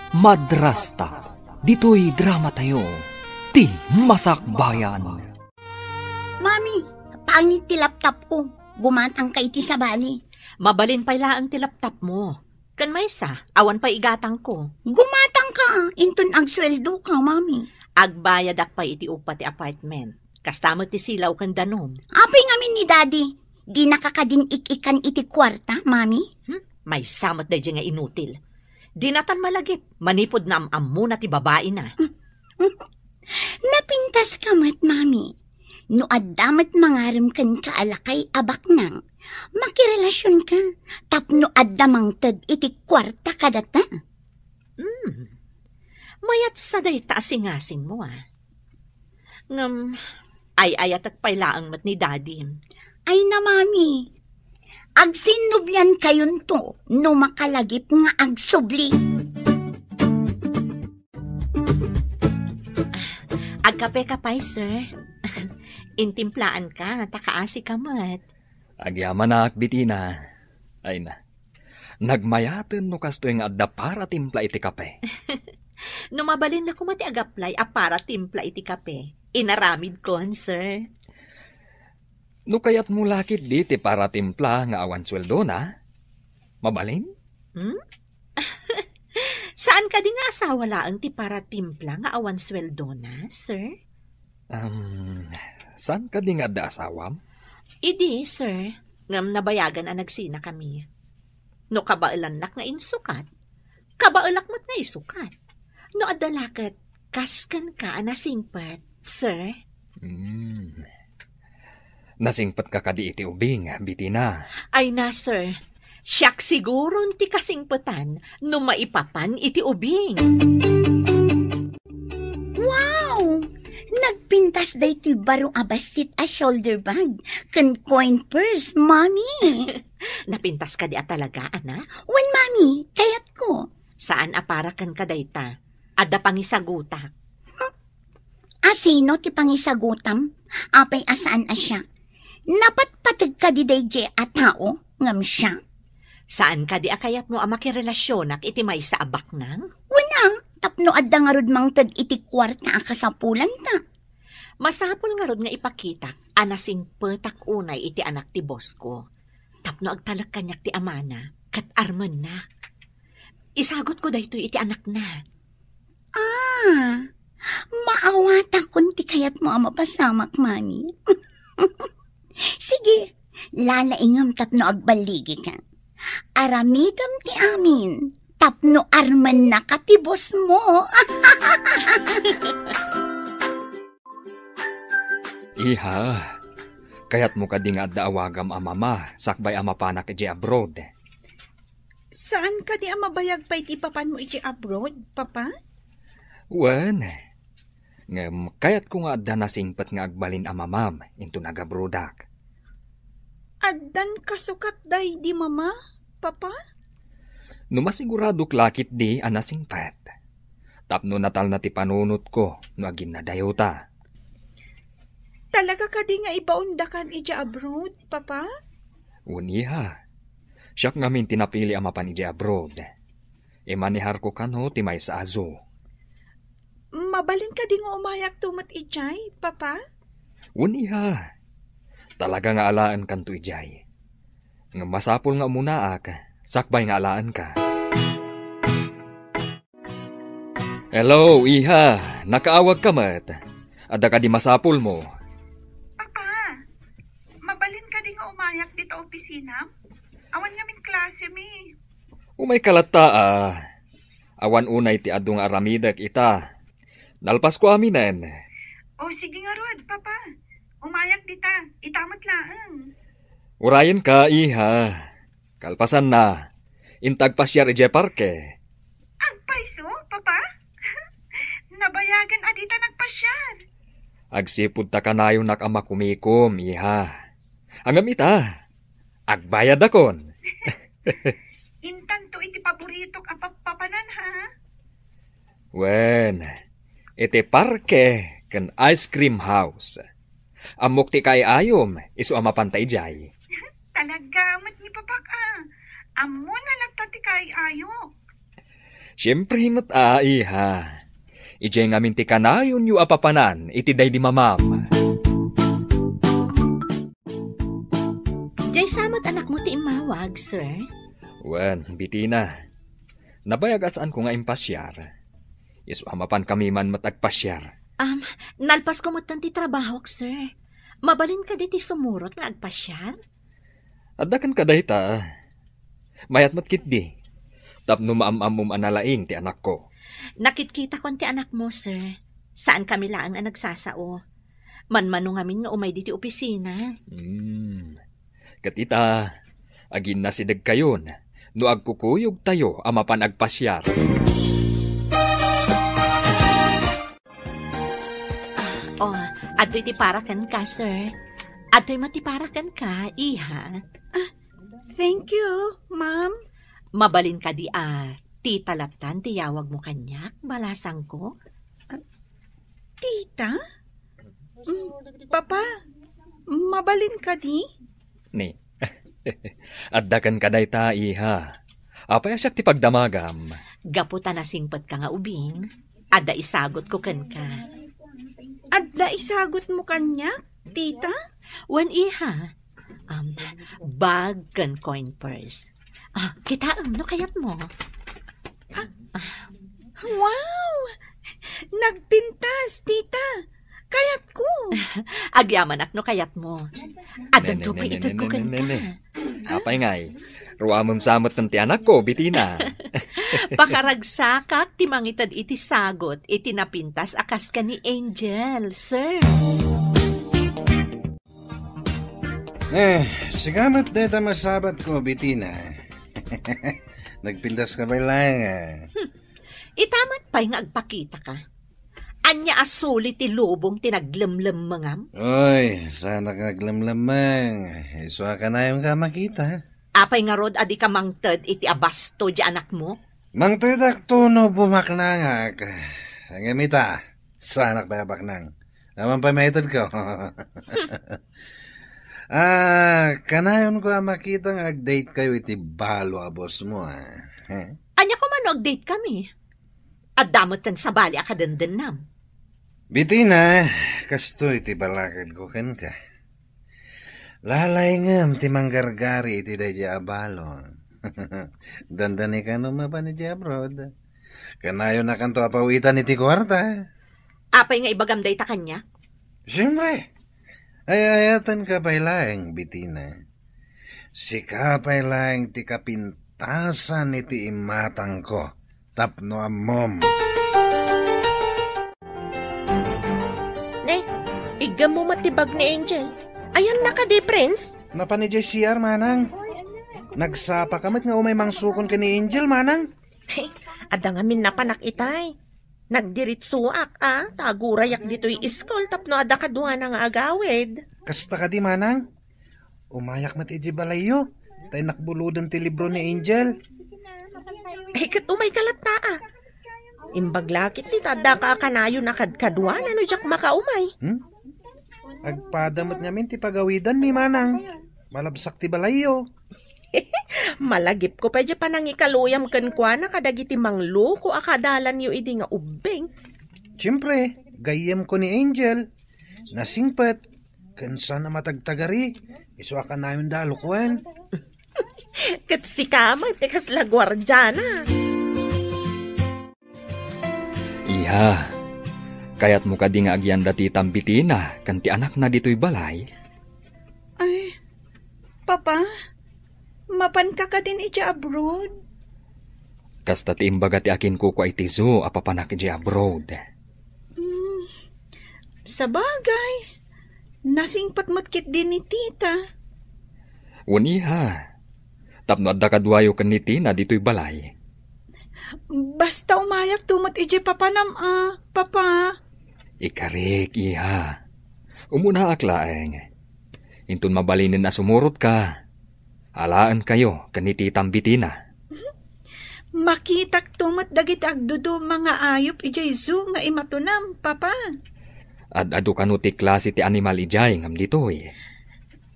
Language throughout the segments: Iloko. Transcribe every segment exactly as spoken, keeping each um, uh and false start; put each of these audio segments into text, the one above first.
Madrasta, ditoy dramatayo, ti Masakbayan. Mami, pangit ti laptop ko. Gumatangka iti sabali. Mabalin pay laeng ti laptop mo. Ken maysa, awan pay igatangko. Gumatangka, inton agsueldoka, Mami. Agbayadak pay iti upa ti apartment. Kasta met ti silaw ken danum. Apay ngamin ni Daddy? Dinaka kadin ik-ikan iti kuarta, Mami? Hmm? Maysa met daydiay nga inutil. Dinatan malagip, manipud naam-ammona ti babaina. Napintaska met, Mami. No adda met mangarem kenka a lakay a baknang, makirelasionka tapno adda mangted iti kuarta kadata. Hmm. Mayat sa dayta a singasingmo, a. Ngem, ay-ayatek pay laeng met ni Daddy. Ay na, Mami. Agsinnubliankayonto no makalagip nga agsubli. Agkape ka pay, sir. Intimplaanka, ta kaasika met. Agyamanak, Bitina. Ay na. Nagmayaten no kastoy nga adda para timpla iti kape. No mabalin la koma ti agaplay a para timpla iti kape, inaramidkon, sir. No kayatmo la ketdi ti para timpla nga awan sueldona, mabalin? Hmm? Saan kadi nga asawa laeng ti para timpla nga awan sueldona, sir? Um, saan kadi nga adda asawam? Idi, sir, ngem nabayagan a nagsinakami. No kabaelannak nga insukat, kabaelak met nga isukat. No adda la ket, kas kenka a nasingpet, sir? Hmm. Nasingpetka kadi iti ubing, Bitina? Ay na, sir. Siak siguron ti kasingpetan no maipapan iti ubing. Wow! Nagpintas daytoy baro a bassit a shoulder bag ken coin purse, Mami. Napintas kadi a talaga, anak? Wen, Mami, kayatko. Saan a para kenka dayta. Adda pangisagutak. Huh? Asino ti pangisagutam? Apay a saan a siak? Napatpateg kadi daydiay a tao ngem siak? Saan kadi a kayatmo a makirelasionak iti maysa a baknang? Wen a, tapno adda ngarud mangted iti kuarta a kasapulanta. Masapul ngarud nga ipakitak a nasingpetak unay iti anak ti boss ko, tapno agtalek kaniak ti amana ket armennak. Isagutko daytoy iti anakna. Ah, maawatakon ti kayatmo a mapasamak, Mami. Sige, lalaingem tapno agballigika. Aramidem ti amin tapno armennaka ti boss mo. Iha, kayatmo kadi nga adda awagam a mama sakbay a mapanak idiay abroad? Saan kadi a mabayag pay ti ipapanmo idiay abroad, Papa? Wen, ngem kayatko nga adda nasingpet nga agbalin a mamam inton agabroadak. Addan kasukat daydi, Mama, Papa? No masiguradok la ketdi a nasingpet, tapno natalna ti panunotko no aginnadayota. Talaga kadi nga ibaondakan idiay abroad, Papa? Wen, iha. Siak ngamin ti napili a mapan idiay abroad. Imaneharko kano ti maysa a zoo. Mabalin kadi nga umayakto met idiay, Papa? Wen, iha. Talaga nga alaenkanto idiay. Ngem masapul nga umunaak, sakbay nga alaenka. Hello, iha. Nakaawagka met. Adda kadi masapulmo? Papa, mabalin kadi nga umayak dita opisinam? Awan ngamin klasemi. Umayka latta a. Awan unay ti adu nga aramidek ita. Nalpasko aminen. O, sige ngarud, Papa. Umayak dita. Ita met laeng. Urayenka, iha. Kalpasanna, inta agpasiar idiay parke. Agpayso, Papa? Nabayagan a dita nagpasiar. Agsipud ta kanayonak a makumikom, iha. Ngem ita, agbayadakon. Intanto iti paboritok a pappapanan, ha? Wen, iti parke ken ice cream house. Ammok ti kaay-ayom, isu a mapanta idiay. Talaga met ni Papak a. Ammona latta ti kaay-ayok. Siempre met a, iha. Idiay ngamin ti kanayonyo a papanan iti daydi mamam. Diay sa met anakmo ti immawag, sir? Wen, Bitina. Nabayag a saanko nga impasiar. Isu a mapankami man met agpasiar. Um, nalpasko metten ti trabahok, sir. Mabalin kadi ti sumurot nga agpasiar? Adda kenka dayta. Mayat met ketdi. Tapno maam-ammom a nalaing ti anakko. Nakitkitakon ti anakmo, sir. Saankami laeng a nagsasao. Manmano ngamin nga umay ditoy opisina. Hmm. Ket ita, aginnasidegkayon no agkukuyogtayo a mapan agpasiar. Oh, adtoy ti para kenka, sir. Adtoy met ti para kenka, iha. Ah, thank you, ma'am. Mabalin kadi a tita lattan ti yawagmo kaniak, balasangko? Ah, tita? Mm, papa, mabalin kadi? Ni, adda kenka dayta, iha. Apay a siak ti pagdamagam? Gapu ta nasingpetka nga ubing, adda isagutko kenka. Adda isagutmo kaniak, tita? Wen, iha. Um, bag ken coin purse. Ah, kitaem no kayatmo. Ah, wow! Nagpintas, tita! Kayatko! Agyamanak no kayatmo. Addanto pay itedko kenka. Apay ngay, ruamem sa metten ti anakko, Bitina. Pakaragsakak ti mangited iti sagut iti napintas a kas ken ni Angel, sir. Eh, sika met dayta masabatko, Bitina. Nagpintaska pay laeng, ah. Hmm. Ita met pay nga agpakitaka. Ania a suli ti lubong ti naglemlemmengam? Oy, saanak nga aglemlemmeng. Isu a kanayonka a makita. Apay ngarud a dika mangted iti abasto diay anakmo? Mangtedakto no bumaknangak. Ngem ita, saanak pay a baknang. Awan pay maitedko. Ah, kanayonko a makita nga agdatekayo iti balo a bossmo, ah. He? Ania koma no agdatekami? Adda metten sabali a kadendennam. Bitina, kastoy ti balakedko kenka. Lalaingem ti manggargari iti daydiay a balo. Dandani kano mapan idiay abroad. Kanayonakanto a pawitan iti kuarta. Apay nga ibagam dayta kaniak? Siempre. Ay-ayatenka pay laeng, Bitina. Sika pay laeng ti kapintasan iti imatangko tapno ammom. Ne, iggemmo met ti bag ni Angel. Ayanna kadi, Prince? Napan idiay C R, manang. Nagsapaka met nga umay mangsukon ken ni Angel, manang. Adda ngamin napanak itay. Nagdiritsuak, a, ta agurayak ditoy iskul tapno adda kaduana nga agawid. Kasta kadi, manang? Umayak met idiay balayyo, ta innak buloden ti libro ni Angel. Ay, ket umayka latta, a. Imbag la ketdi ta addaka a kanayon a kadkaduana no diak makaumay. Hmm? Agpada met ngamin ti pagawidanmi, manang. Malabsak ti balayyo. Malagipko pay diay panangikaluyam kenkuana kadagiti mangloko a kadalanyo idi nga ubbing. Siempre, gayyemko ni Angel. Nasingpet, ken saan a matagtagari, isu a kanayonda a lukuen. Ket sika met ti kasla guardiana. Iha, kayatmo kadi nga agyanda ti tambitina ken ti anakna ditoy balay? Ay, Papa, mapanka kadin idiay abroad? Kasta ti imbaga ti akinkukua iti zoo a papanak idiay abroad. Hmm, sabagay, nasingpet met ketdi ni tita. Wen, iha, tapno adda kaduayo ken ni Tina ditoy balay. Basta umayakto met idiay papanam a, Papa. Ikarik, iha. Umunaak laeng. Inton mabalinen a sumurotka, alaenkayo ken ni Titam Bitina. Makitakto met dagiti agduduma nga ayup idiay zoo nga imatunam, Papa. Ad-adu kano ti klase ti animal idiay ngem ditoy.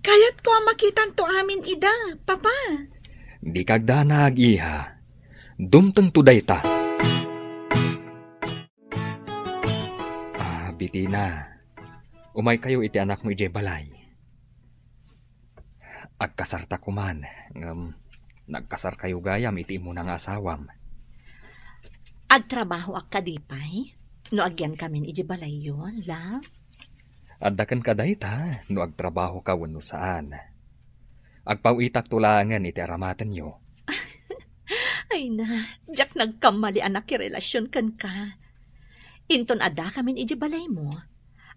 Kayatko a makitanto amin ida, Papa. Dika agdanag, iha. Dumtengto dayta. Iti na, umaykayo iti anakmo idiay balay. Agkasarta koman, ngem nagkasarkayo gayam iti immuna nga asawam. Agtrabahoak kadi pay no agyankamin idiay balayyo, love? Adda kenka dayta no agtrabahoka wenno saan. Agpaw-itakto laengen iti aramatenyo. Ay na, diak nagkamali a nakirelasion kenka. Inton addakamin idiay balaymo,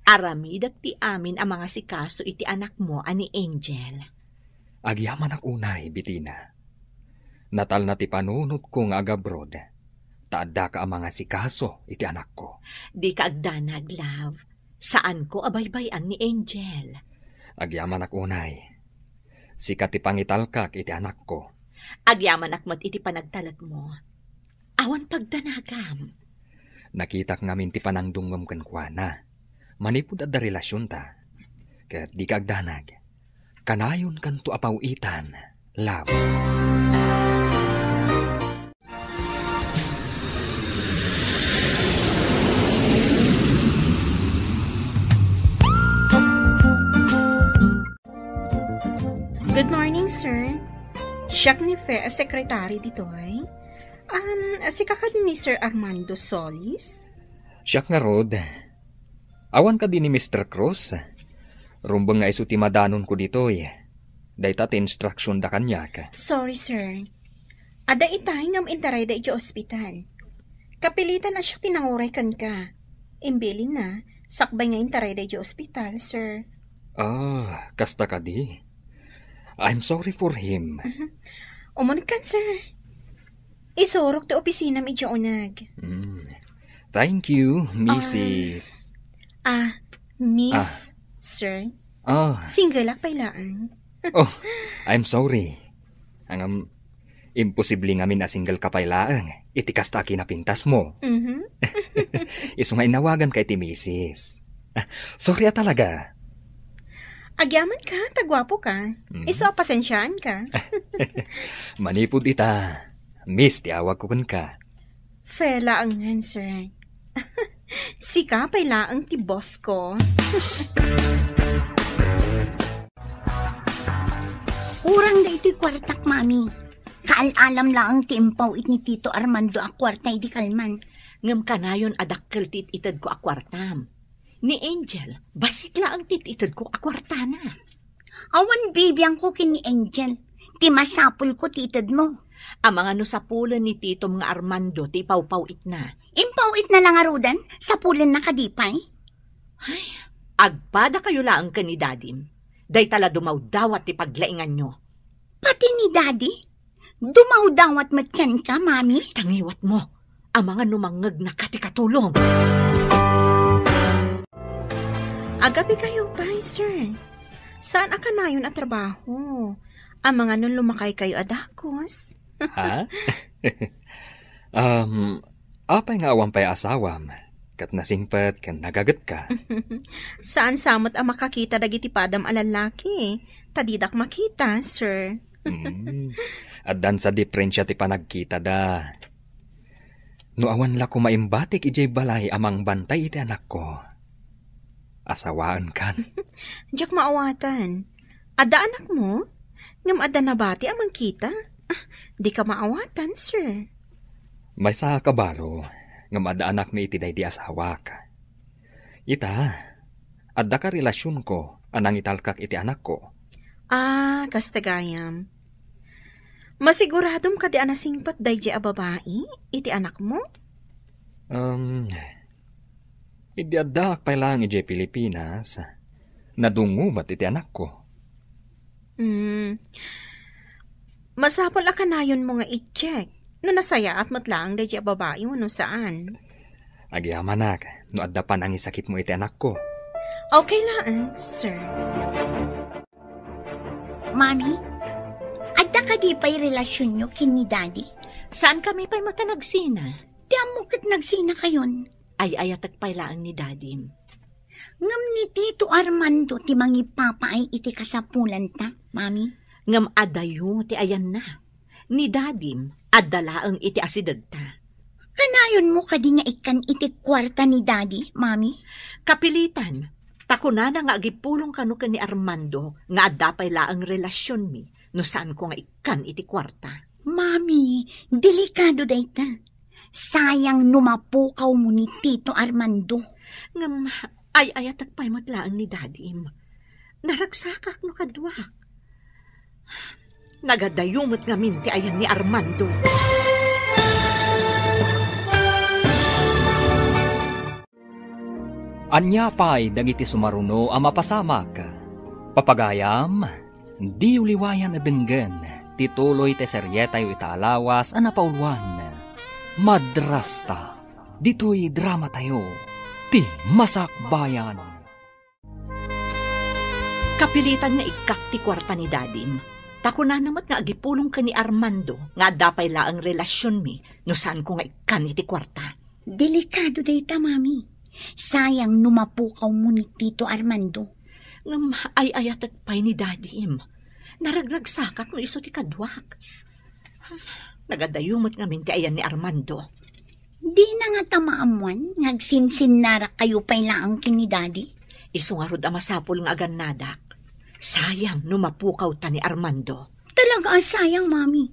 aramidek ti amin a mangasikaso iti anakmo a ni Angel. Agyamanak unay, Betina. Natalna ti panunotko nga agabroad, ta addaka a mangasikaso iti anakko. Dika agdanag, love. Saanko a baybay-an ni Angel. Agyamanak unay. Sika ti pangitalkak iti anakko. Agyamanak met iti panagtalekmo. Awan pagdanagam. Nakitak ngamin ti panangdungngem kenkuana. Manipud adda relasionta. Ket dika agdanag. Kanayonkanto a paw-itan, love. Good morning, sir. Siak ni Fe a secretary ditoy. Um, sika kadi ni Sir Armando Solis? Siak ngarud. Awan kadi ni Mister Cruz? Rumbeng nga isu ti madanonko ditoy. Dayta ti instruction da kaniak. Sorry, sir. Adda itay ngem intarayda idiay ospital. Kapilitan a siak ti nanguray kenka. Imbilinna, sakbay nga intarayda idiay ospital, sir. Ah, kasta kadi. I'm sorry for him. Mhm. Umunegkan, sir. Isurok ti opisinam idiay uneg. Mm. Thank you, Ah. Missus. Ah, Miss, Ah. Sir. Ah. Single-ak pay laeng. Oh, I'm sorry. Ngem, imposible ngamin a single ka pay laeng iti kasta a kinapintasmo. Mhm. Isu nga inawaganka iti Missus. Ah, sorry a talaga. Agyamanka, ta guapoka. Mm. Isu a pasensiaanka. Manipud ita, Miss ti awagko kenka. Fe laengen, sir. Sika pay laeng ti boss ko. Urang daytoy kuartak, Mami. Kaal-alam laeng ti impaw-it ni Tito Armando a kuarta idi kalman. Ngem kanayon a dakkel ti it-itedko a kuartam. Ni Angel, bassit laeng ti it-itedko a kuartana. Awan bibiangko ken ni Angel. Ti masapulko ti itedmo. Amangan no sapulen ni Titom nga Armando ti ipawpaw-itna. Impaw-itna la ngaruden? Sapulenna kadi pay? Ay, agpadakayo laeng ken ni Dadim. Dayta la dumawdawat ti paglainganyo. Pati ni Daddy? Dumawdawat met kenka, Mami? Tangiwatmo. Amangan no mangngegnaka ti katulom. Agabikayo pay, sir. Saan a kanayon a trabaho? Amangan no lumakaykayo a dagus. Ha? Um, apay nga awan pay asawam, ket nasingpet ken nagagetka? Saan sa met a makakita dagiti padam a lallaki, ta didak makita, sir. Mm. Addan sa diferensia ti panagkitada. No awan la koma imbatik idiay balay a mangbantay iti anakko, asawaenkan. Diak maawatan. Adda anakmo? Ngem adda nabati a mangkita? Ah, dika maawatan, sir. Maysa a kabalo, ngem adda anakmi iti daydi asawak. Ita, adda ka relasionko a nangitalkak iti anakko. Ah, kasta gayam. Masiguradom kadi a nasingpet daydi a babai iti anakmo? Um, idi addaak pay laeng idiay Pilipinas, nadungngo met iti anakko. Hmm. Masapul a kanayonmo nga i-check no nasayaat met laeng daydi a babai wenno saan. Agyamanak no adda panangisakitmo iti anakko. Okay laeng, sir. Mami, adda kadi pay relasionyo ken ni Daddy? Saankami pay met a nagsina. Ti ammok ket nagsinakayon. Ay-ayatek pay laeng ni Dadim. Ngem ni Tito Armando ti mangipapaay iti kasapulanta, Mami. Ngem adayo ti ayanna. Ni Dadim, adda laeng iti asidegta. Kanayonmo kadi nga ikkan iti kuarta ni Daddy, Mami? Kapilitan. Ta kunana nga agipulong kano ken ni Armando nga adda pay laeng relasionmi no saanko nga ikkan iti kuarta. Mami, delikado dayta. Sayang no mapukawmo ni Tito Armando. Ngem ay-ayatek pay met laeng ni Dadim. Naragsakak no kaduak. Nagadayo met ngamin ti ayan ni Armando. Ania pay dagiti sumaruno a mapasamak? Papagayam, diyo liwayan a denggen ti tuloy ti serietayo ita a lawas a napauluan, Madrasta. Ditoy dramatayo, ti Masakbayan. Kapilitan nga ikkak ti kuarta ni Dadim. Ta kunana met nga agipulong ken ni Armando nga adda pay laeng relasionmi no saanko nga ikkan iti kuarta. Delikado dayta, Mami. Sayang no mapukawmo ni Tito Armando. Ngem ay-ayatek pay ni Dadim. Naragragsakak no isu ti kaduak. Nagadayo met ngamin ti ayan ni Armando. Dina ngata maammuan nga agsinsinnarak kayo pay laeng ken ni Daddy? Isu ngarud a masapul nga agannadak. Sayang no mapukawta ni Armando. Talaga a sayang, Mami.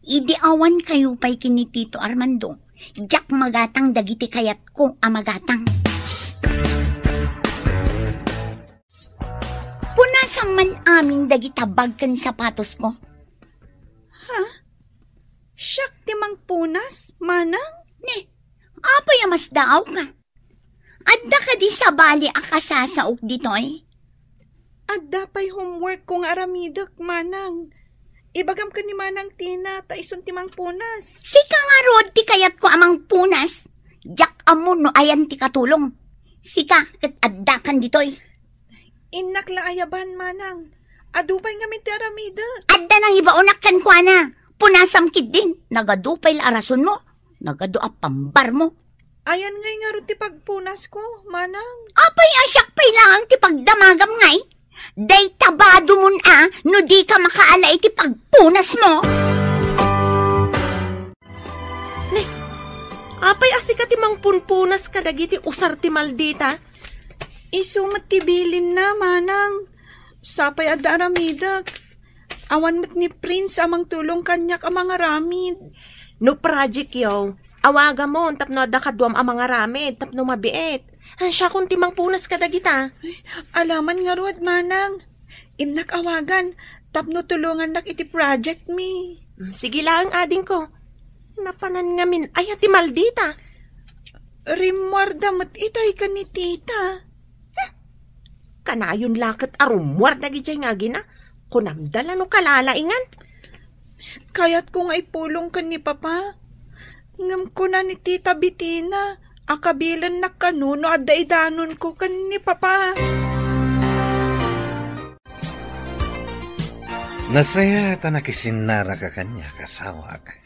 Idi awan kayo pay ken ni Tito Armando, diak magatang dagiti kayatko a magatang. Punasam man amin dagita bag ken sapatosko. Ha? Siak ti mangpunas, manang? Ne, apay a masdaawka? Adda kadi sabali a kasasaok ditoy? Adda pay homework ko nga aramidek, manang. Ibagam ken ni Manang Tina, ta isun ti mangpunas. Sika ngarud ti kayatko a mangpunas. Diak ammo no ayan ti katulong. Sika, ket addakan ditoy. Innak la ayaban, manang. Adu pay ngamin ti aramidek. Adda nangibaonak kenkuana. Punasam ketdin. Nagadu pay la a rasonmo. Nagadu a pambarmo. Ayan ngay ngarud ti pagpunasko, manang. Apay a siak pay laeng ti pagdamagam ngay? Dayta badumon a no dika makaala iti pagpunasmo. Ne, apay a sika ti mangpunpunas kadagiti usar ti maldita? Isu met ti bilinna, manang. Sapay adda aramidek. Awan met ni Prince a mangtulong kaniak a mangaramid. No project yo, awagamon tapno adda kaduam a mangaramid tapno mabiit. Ah, siakon ti mangpunas kadagita. Ay, alaman ngarud, manang. Innak awagan tapno tulongannak iti project mi. Mm, sige laeng, adingko. Napanan ngamin aya ti maldita? Rimmuarda met itay ken ni tita. Kanayon la ket a rummuar dagidiay nga agina, kunamda la no kalalaingan. Kayatko nga ipulong ken ni Papa. Ngem kuna ni Tita Bitina a kabilennak kano no adda idanonko ken ni Papa. Nasayaat a nakisinnaraka kaniak, asawak.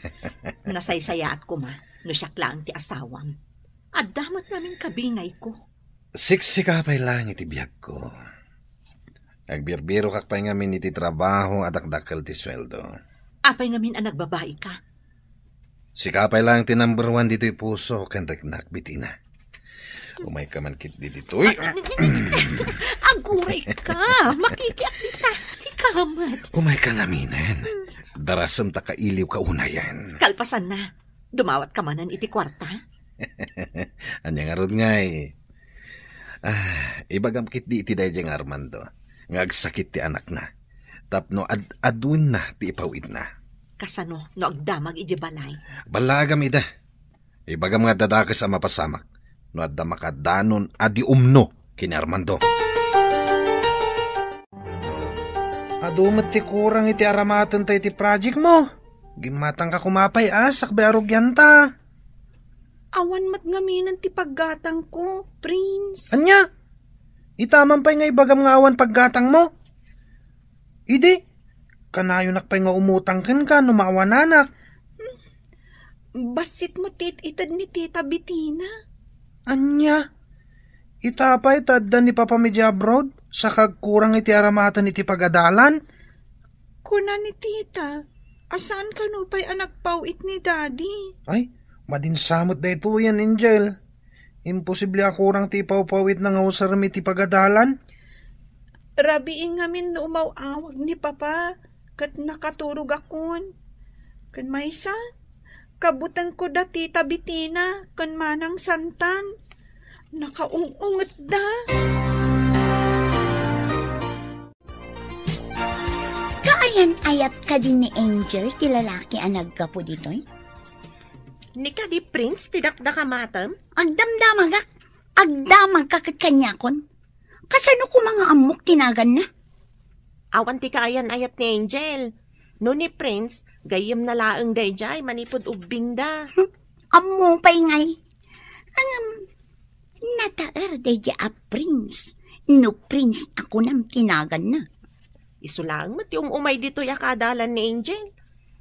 Nasaysayaat koma no siak laeng ti asawam. Adda met ngamin kabingayko. Siksika pay laeng iti biagko. Agbirbirokak pay ngamin iti trabaho a dakdakkel ti sueldo. Apay ngamin a nagbabaika? Sika pay laeng ti number one ditoy puso ken riknak, Bitina. Umayka man ketdi ditoy. Aguray ka! Makikiak dita! Sika met! Umayka ngaminen. Darasem ta kailiwka unayen. Kalpasanna, dumawatka manen iti kuarta? Ania ngarud ngay? Ah, ibagam ketdi iti daydiay nga Armando nga agsakit ti anakna tapno ad-aduenna ti ipaw-idna. Kasano no agdamag idiay balay? Ballaagam ida. Ibagam nga adda dakes a mapasamak no adda makadanon a di umno ken ni Armando. Adu met ti kurang iti aramatenta iti project mo. Gimmatangka koma pay a sakbay a rugianta. Awan met ngaminen ti paggatangko, Prince. Ania? Ita man pay nga ibagam nga awan paggatangmo? Idi, kanayonak pay nga umutang kenka no maawananak. Bassit met ti it-ited ni Tita Bitina. Ania? Ita pay ta adda ni Papa mi idiay abroad, saka agkurang iti aramaten iti pagadalan? Kuna ni Tita, a saan kano pay a nagpaw-it ni Daddy. Ay, Madin sa met daytoyen, Angel. Imposible a kurang ti ipawpawitna nga usarmi ti pagadalan. Rabii ngamin no umaw-awag ni Papa ket nakaturogakon. Ken maysa, kabutengko da Tita Bitina ken Manang Santan. Nakaung-ungetda. Kaayan-ayat kadi ni Angel ti lalaki a naggapu ditoy? Ni kadi Prince ti dakdakamatem? Agdamdamagak. Agdamagka ket kaniakon. Kasano koma nga ammok ti naganna? Awan ti kaayan-ayat ni Angel. No ni Prince, gayyemna laeng daydiay manipud ubbingda. Ammo pay ngay. Ngem, nataer daydiay a Prince. No Prince a kunam ti naganna. Isu laeng met ti um-umay ditoy a kadalan ni Angel.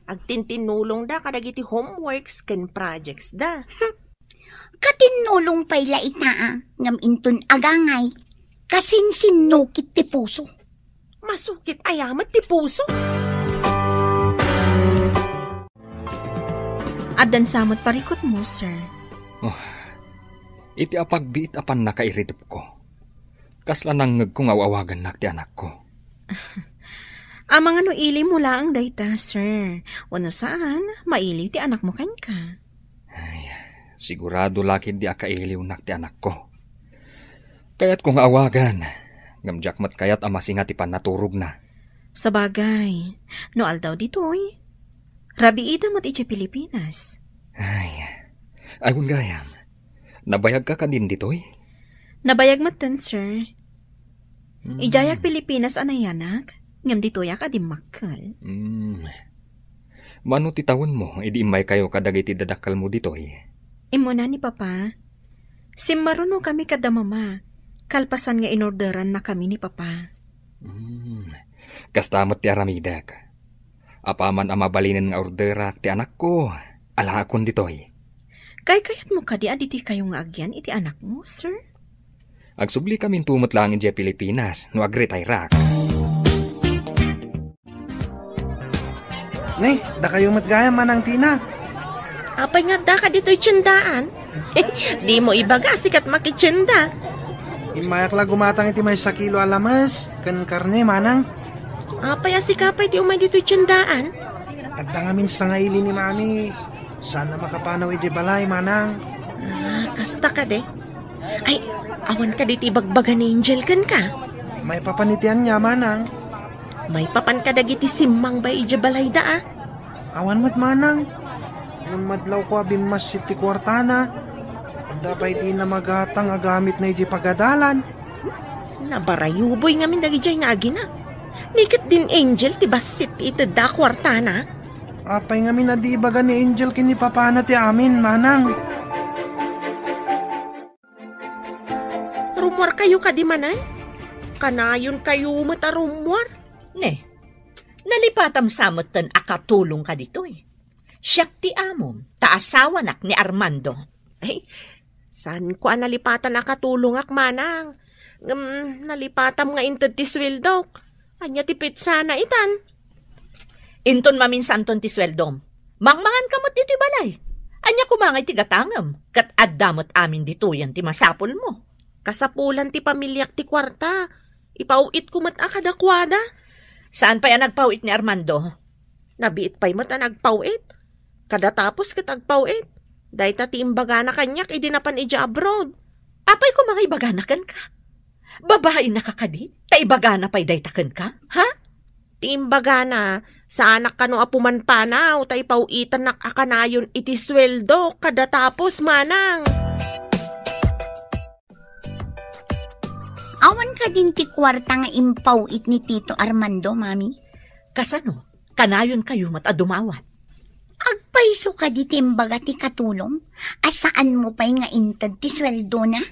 Agtintinnulongda kadagiti homeworks ken projects da. Katinnulong pay la ita, a, ngem inton agangay, kasinsinnukit ti puso. Masukit aya met ti puso. Addan sa met parikutmo, sir. Oh, iti apagbiit a pannakairidepko, kasla nangngegko nga aw-awagannak ti anakko. Amangan no ilimo laeng dayta, sir. Wenno saan, mailiw ti anakmo kenka. Ay, sigurado la ketdi a kailiwnak ti anakko. Kayatko nga awagan, ngem diak met kayat a masinga ti pannaturogna. Sabagay, no aldaw ditoy, rabiida met idiay Pilipinas. Ay, awan gayam. Nabayagka kadin ditoy? Nabayag metten, sir. Hmm. Idiayak Pilipinas a nayanak, ngem ditoyak a dimmakkel. Hmm. Mano ti tawenmo idi immaykayo kadagiti dadakkelmo ditoy? Immuna ni Papa. Simmarunokami kada Mama, kalpasan nga inorderannakami ni Papa. Hmm. Kasta met ti aramidek. Apaman a mabalinen nga orderak ti anakko, alaakon ditoy. Kaykayatmo kadi a ditikayo nga agyan iti anakmo, sir? Agsubli kaminto met laeng idiay Pilipinas no agretayrak. Ne, dakayo met gayam, Manang Tina. Apay nga addaka ditoy tiendaan? Dimo ibaga a sika ti makitienda. Immayak la gumatang iti maysa kilo a lames ken karne, Manang. Apay a sika pay ti umay ditoy tiendaan? Adda ngamin sangaili ni Mami. Saan a makapanaw idiay balay, Manang. Ah, kasta kadi. Ay, awan kadi ti ibagbaga ni Angel kenka? Maipapan iti ania, Manang? Maipapan kadagiti simmangba idiay balayda, a. Awan met, Manang. Ngem madlawko a bimmassit ti kuartana. Adda pay dina magatang a gamitna idiay pagadalan. Nabarayuboy ngamin dagidiay nga agina. Ni ketdin Angel ti bassit ti itedda a kuartana. Apay ngamin a di ibaga ni Angel ken ni Papana ti amin, Manang? Rummuarkayo kadi manen? Kanayonkayo met a rummuar. Ne, nalipatam sa metten a katulongka ditoy. Siak ti amom, ta asawanak ni Armando. Ay, saanko a nalipatan a katulongak, Manang. Ngem, nalipatam nga inted ti sueldok. Ania ti petsana itan? Inton maminsanton ti sueldom, mangmanganka met ditoy balay. Ania koma ngay ti gatangem? Ket adda met amin ditoyen ti masapulmo. Kasapulan ti pamiliak ti kuarta. Ipaw-itko met a kadakuada. Saan pay a nagpaw-it ni Armando? Nabiit pay met a nagpaw-it. Kada tapos ket agpaw-it. Dayta ti imbagana kaniak idi napan idiay abroad. Apay koma nga ibagana kenka? Babainaka kadi? Ta ibagana pay dayta kenka? Ha? Ti imbagana, saanak kano a pumanpanaw ta ipaw-itannak a kanayon iti sueldo kada tapos, Manang. Awan kadin ti kuarta nga impaw-it ni Tito Armando, Mami? Kasano? Kanayonkayo met a dumawat. Agpayso kadi ti imbaga ti katulom a saanmo pay nga inted ti sueldona?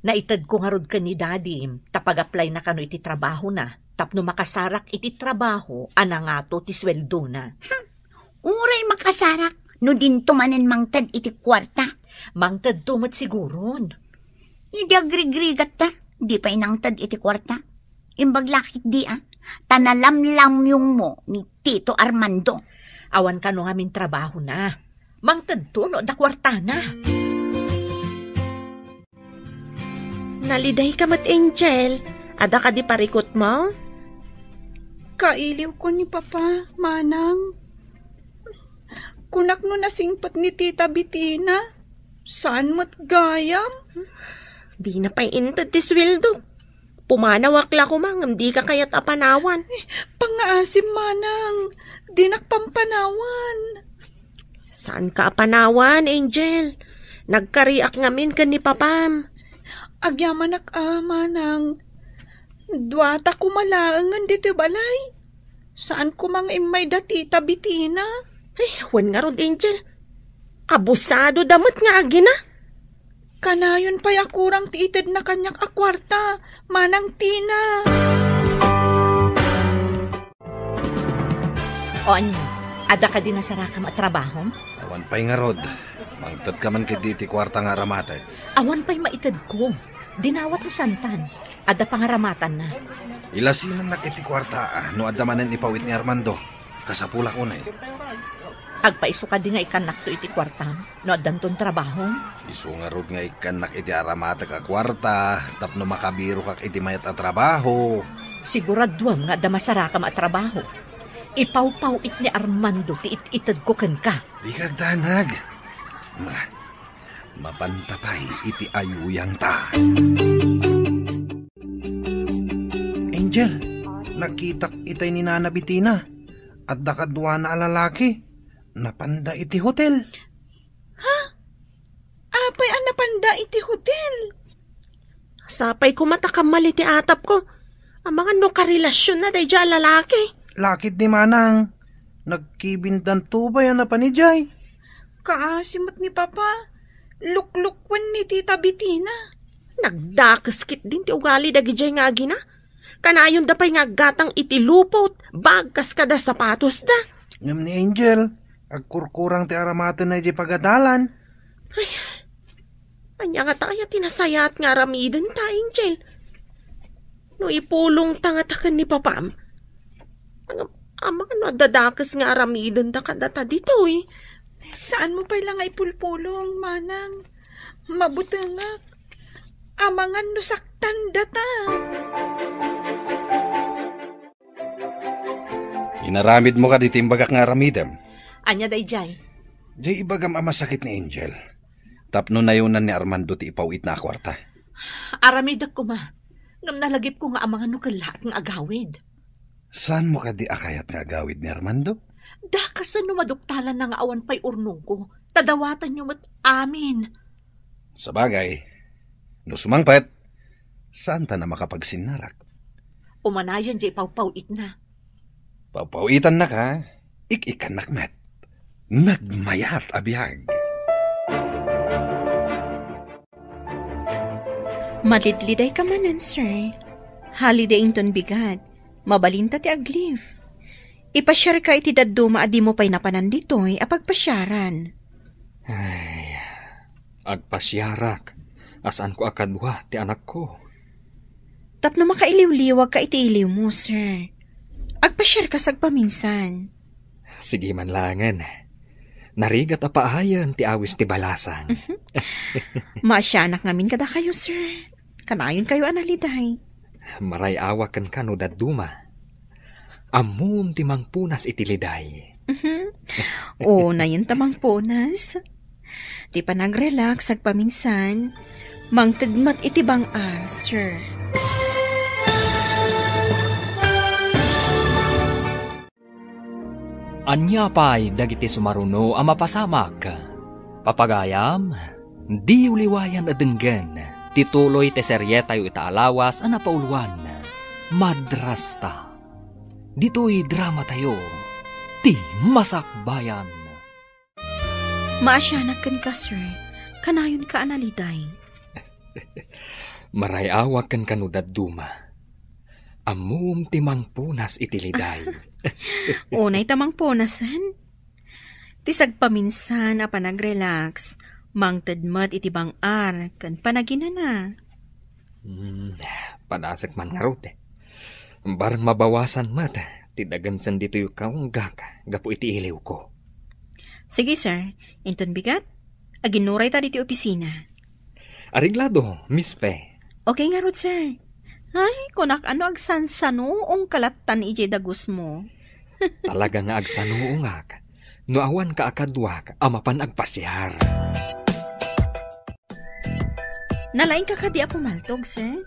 Naitedko ngarud ken ni Daddy ta pag-applyna kano iti trabahona tapno makasarak iti trabaho a nangato ti sueldona. Hmm. Uray makasarak no dinto manen mangted iti kuarta. Mangtedto met siguron. Idi agrigrigatta, di pay nangted iti kuarta. Imbag la ketdi a, ta nalamlamyongmo ni Tito Armando. Awan kano ngamin trabahona. Mangtedto no adda kuartana. Nalidayka met, Angel. Adda kadi parikutmo? Kailiwko ni Papa, Manang. Kunak no nasingpet ni Tita Bitina, saan met gayam? Dina pay inted ti sueldo. Pumanawak la koma ngem dika kayat a panawan. Pangngaasim, Manang. Dinak pampanawan. Saanka a panawan, Angel. Nagkariak ngamin ken ni Papam. Agyamanak a, Manang. Duata koma laengen ditoy balay. Saan koma nga immay da Tita Bitina? Ay, wen ngarud, Angel. Abusado da met nga agina. Kanayon pay a kurang ti itedna kaniak a kuarta, Manang Tina. O ania, adda kadi nasarakam a trabahom? Awan pay ngarud. Mangtedka man ketdi iti kuarta nga aramatek. Awan pay maitedko. Dinawat ni Santan. Adda pangaramatanna. Ilasinannak iti kuarta, ah, no adda manen ipawit ni Armando. Kasapulak unay. Agpaiso kadi nga ikkannakto iti kuartam no addanton trabahom? Isu ngarud nga ikkannak iti aramatek a kuarta tapno makabirokak iti mayat a trabaho. Siguraduam nga adda masarakam a trabaho. Ipawpaw-it ni Armando ti it-itedko kenka. Dika agdanag. Mapanta pay iti ayuyangta. Angel, nakitak itay ni Nana Bitina. Adda kaduana a lalaki. Napanda iti hotel. Ha? Apay a napanda iti hotel? Sapay koma ta kammal iti atapko. Amangan no karelasionna daydiay a lalaki. Lakid ni Manang. Nagkibindan tubay a napan idiay. Kaasi met ni Papa. Luklukwen ni Tita Bitina. Nagdakes ketdin ti ugali dagidiay nga agina. Kanayonda pay nga aggatang iti lupot, bag kas kada sapatosda. Ngem ni Angel, agkurkurang ti aramatenna idiay pagadalan. Ay, ania ngata aya ti nasayaat nga aramidenta, Angel? No ipulongta ngata ken ni Papam, amangan no adda dakes nga aramidenda kadata ditoy. Saanmo pay la nga ipulpulong, Manang. Mabutengak. Amangan no saktandata. Inaramidmo kadi ti imbagak nga aramidem? Ania daydiay? Diay ibagam a masakit ni Angel. Tapno nayonan ni Armando ti ipaw-itna a kuarta. Aramidek koma. Ngem nalagipko nga amangan no kellaat nga agawid. Saanmo kadi a kayat nga agawid ni Armando? Dakasen no maduktalanna nga awan pay urnongko, ta dawatanyo met amin. Sabagay, no sumangpet, saanta a makapagsinnarak. Umanayon diay pawpaw-itna. Pawpaw-itannaka, ik-ikkannak met. Nagmayat a biag. Malidlidayka manen, sir. Holiday inton bigat. Mabalinta ti ag-leave. Ipasiarka iti dadduma a dimo pay napanan ditoy a pagpasiaran. Ay, agpasiarak a saanko a kadua ti anakko. Tapno makailiwliwagka iti iliwmo, sir. Agpasiarka sagpaminsan. Sige man laengen. Narigat a paayen ti awis ti balasang. Mhm. Maasianak ngamin kadakayo, sir. Kanayonkayo a naliday. Maray-awak kenka no dadduma. Ammom ti mangpunas iti liday. Mhm. O, nayon ta mangpunas. Ti panag-relax agpaminsan, mangted met iti bang-ar, sir. Ania pay dagiti sumaruno a mapasamak? Papagayam, diyo liwayan a denggen ti tuloy ti serietayo ita a lawas a napauloan, Madrasta. Ditoy dramatayo, ti Masakbayan. Maasianak kenka, sir. Kanayonka a naliday. Maray-awak kenka no dadduma. Ammom ti mangpunas iti liday. Unay ta mangpunasen. Ti sagpaminsan a panag-relax, mangted met iti bang-ar ken panaginana. Hmm, padasek man ngarud. Bareng mabawasan met ti dagensen ditoy kaunggak gapu iti iliwko. Sige, sir. Inton bigat, aginuray ta ditoy opisina. Areglado, Miss Fe. Okay ngarud, sir. Ay, kunak ano agsansanoong kalattan idiay dagusmo. Talaga nga agsanuongak no awanka a kaduak a mapan agpasiar. Nalaingka kadi a pumaltog, sir?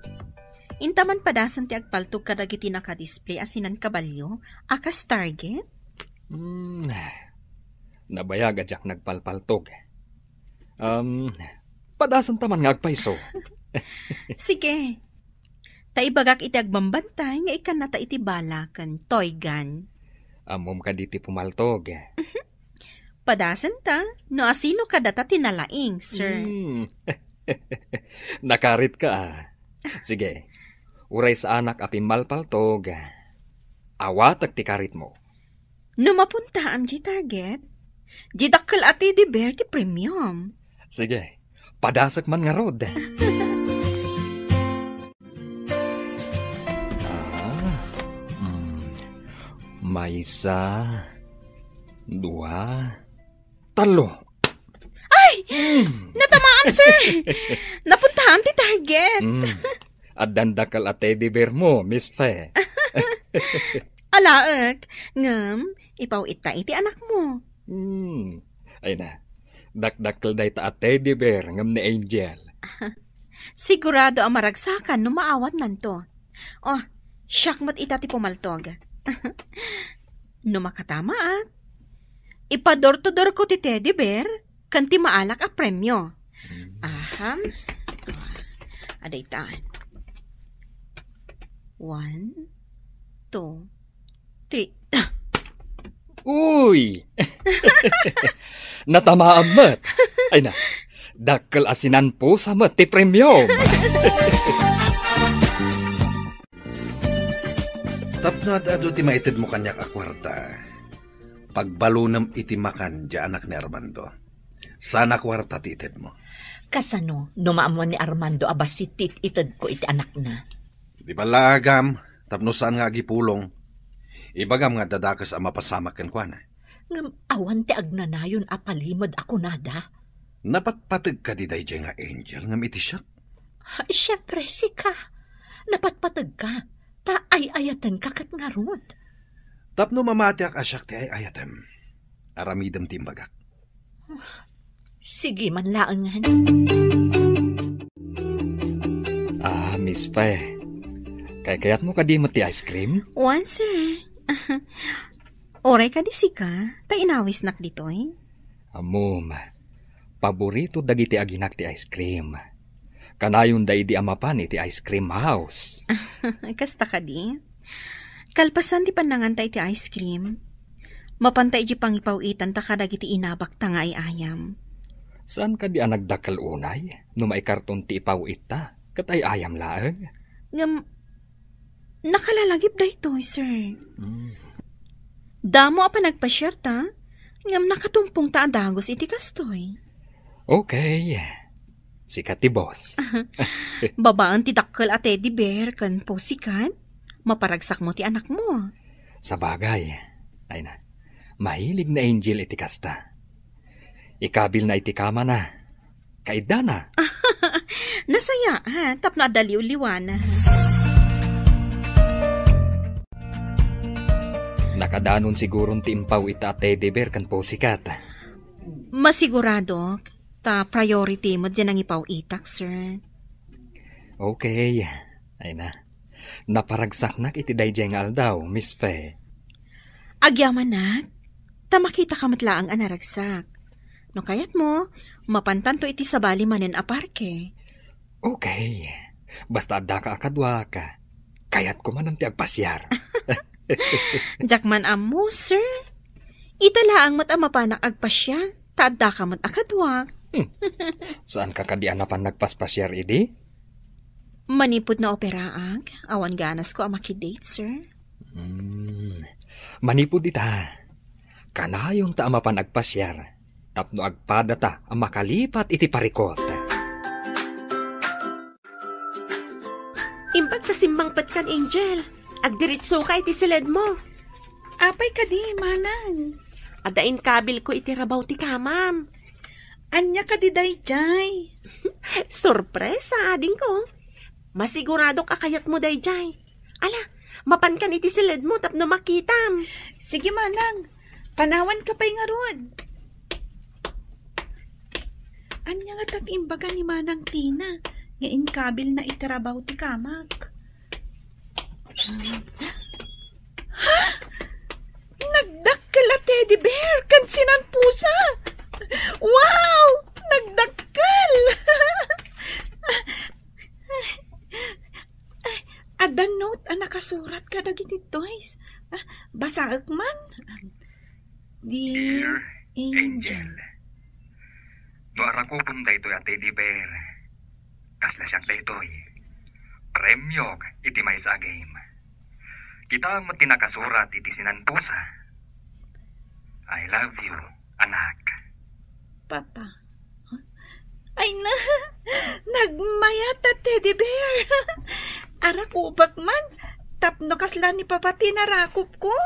Inta man padasen ti agpaltog kadagiti nakadisplay a sinan kabalio a kas target? Hmm, nabayag a diak nagpalpaltog. Um, padasenta man nga agpayso. Sige. Ta ibagak iti agbambantay nga ikkannata iti bala ken toygan. Ammom kadi ti pumaltog? Padasenta, no asino kadata ti nalaing, sir. Hmm. Nakaritka, ah. Sige. Uray saanak a pimmalpaltog, awatek ti karitmo. No mapuntaam diay target, diay dakkel a teddy bear ti premium. Sige, padasek man ngarud. Ah, mm, maysa, dua, tallo. Ay! Mm. Natamaam, sir! Napuntaam ti target. Mm. Addan dakkel a teddy bear mo, Miss Fe. Alaek, ngem, ipaw-itta iti anakmo. Hmm. Ay na, dakdakkel dayta a teddy bear ngem ni Angel. Sigurado a maragsakan no maawatnanto. Oh, siak met ita ti pumaltog. No makatamaak, ipa-door to door ko ti teddy bear ken ti maalak a premio. Hmm. Aha. Ah, adayta. One, two, three. Uy! Natamaam met. Ay na, dakkel a sinanpusa met ti premium. Tapno ad-adu ti maitedmo kaniak a kuarta, pagbalunem iti makan diay anak ni Armando. Saan a kuarta ti itedmo. Kasano no maammuan ni Armando a bassit ti it-itedko iti anakna? Di ballaagam, tapno saan nga agipulong. Ibagam nga adda dakes a mapasamak kenkuana. Ngem awan ti agnanayon a palimed a kunada. Napatpateg kadi daydiay nga Angel ngem iti siak? Siempre, sika. Napatpategka, ta ay-ayatenka ket ngarud. Tapno mamatiak a siak ti ay-ayatem, aramidem ti imbagak. Sige man laengen. Ah, Miss Fe, kaykayatmo kadi met ti ice cream? Wen, sir. Uray kadi sika, ta inawisnak ditoy. Ammom, paborito dagiti aginak ti ice cream. Kanayonda idi a mapan iti ice cream house. Kasta kadi? Kalpasan ti pannanganta iti ice cream, mapanta idiay pangipaw-itanta kadagiti inabakta nga ay-ayam. Saan kadi a nagdakkel unay no maikarton ti ipaw-itta ket ay-ayam laeng? Ngem, nakalalagip daytoy, sir. Mm. Damo a panagpasiarta, ngem nakatumpongta a dagus iti kastoy. Okay. Sika ti boss. Babaen ti dakkel a teddy bear ken pussycat, maparagsakmo ti anakmo. Sabagay, ay na, mahilig ni Angel iti kasta. Ikabilna iti kamana. Kaiddana. Nasayaat, tapno adda liwliwana. Nakadanon siguron ti impaw-itta a teddy bear ken pussycat. Masiguradok, ta priority met diay nangipaw-itak, sir. Okay. Ay na. Naparagsaknak iti daydiay nga aldaw, Miss Fe. Agyamanak, ta makitaka met laeng a naragsak. No kayatmo, mapantanto iti sabali manen a parke. Okay. Basta addaka a kaduak, kayatko manen ti agpasiar. Diak man ammo, sir. Ita laeng met a mapanak agpasiar, ta addaka met a kaduak. Hmm. Saanka kadi a napan nagpaspasiar idi? Manipud naoperaak, awan ganasko a makidate, sir. Hmm. Manipud ita, kanayonta a mapan agpasiar tapno agpadata a makalipat iti parikut. Imbag ta simmangpetkan, Angel. Agdiritsoka iti siledmo. Apay kadi, manang? Adda inkabilko iti rabaw ti kamam. Ania kadi daydiay? Sorpresa, adingko. Masiguradok a kayatmo daydiay. Ala, mapankan iti siledmo tapno makitam. Sige, manang. Panawanka pay ngarud. Ania ngata ti imbaga ni Manang Tina nga inkabilna iti rabaw ti kamak? Ha? Nagdakkel a teddy bear ken sinanpusa. Wow! Nagdakkel! Adda note a nakasurat kadagiti toys. Ah, basaek man. Dear Dear Angel. Angel. No arakupem daytoy a teddy bear, kasla siak daytoy. Premiok iti maysa a game. Kitaem met ti nakasurat iti sinanpusa. I love you, anak. Papa. Ay na, nagmayat a teddy bear. Arakupek man, tapno kasla ni Papa ti narakupko.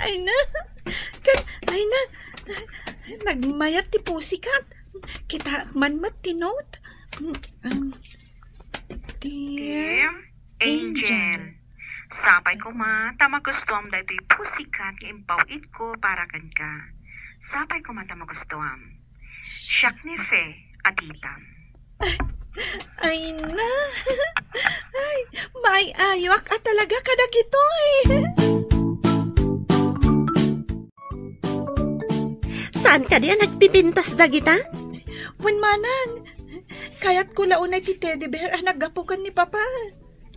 Ay na, ket, ay na, nagmayat ti pussycat. Kitaek man met ti note. Mm, um, Dear Dear Angel. Angel. Sapay koma ta magustuam daytoy pussycat nga impaw-itko para kenka. Sapay koma ta magustuam. Siak ni Fe a titam. Ay na. Ay, maay-ayoak a talaga kadagitoy. Saan kadi a nagpipintas dagita? Wen manang, kayatko la unay ti teddy bear a naggapu ken ni Papa.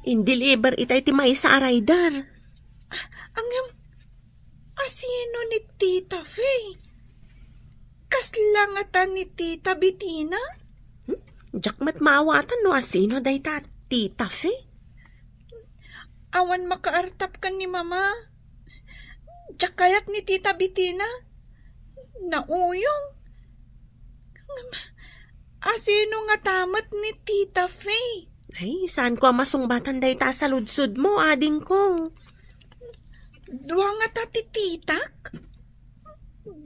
Indeliver ita iti maysa a rider. Ngem, asino ni Tita Fe? Kasla ngata ni Tita Betina? Hmm? Diak met maawatan no asino dayta Tita Fe. Awan makaartap ken ni Mama. Diak kayat ni Tita Betina. Nauyong. Ngem, asino ngata met ni Tita Fe? Ay, saanko a masungbatan dayta a saludsodmo, adingko. Dua ngata ti titak?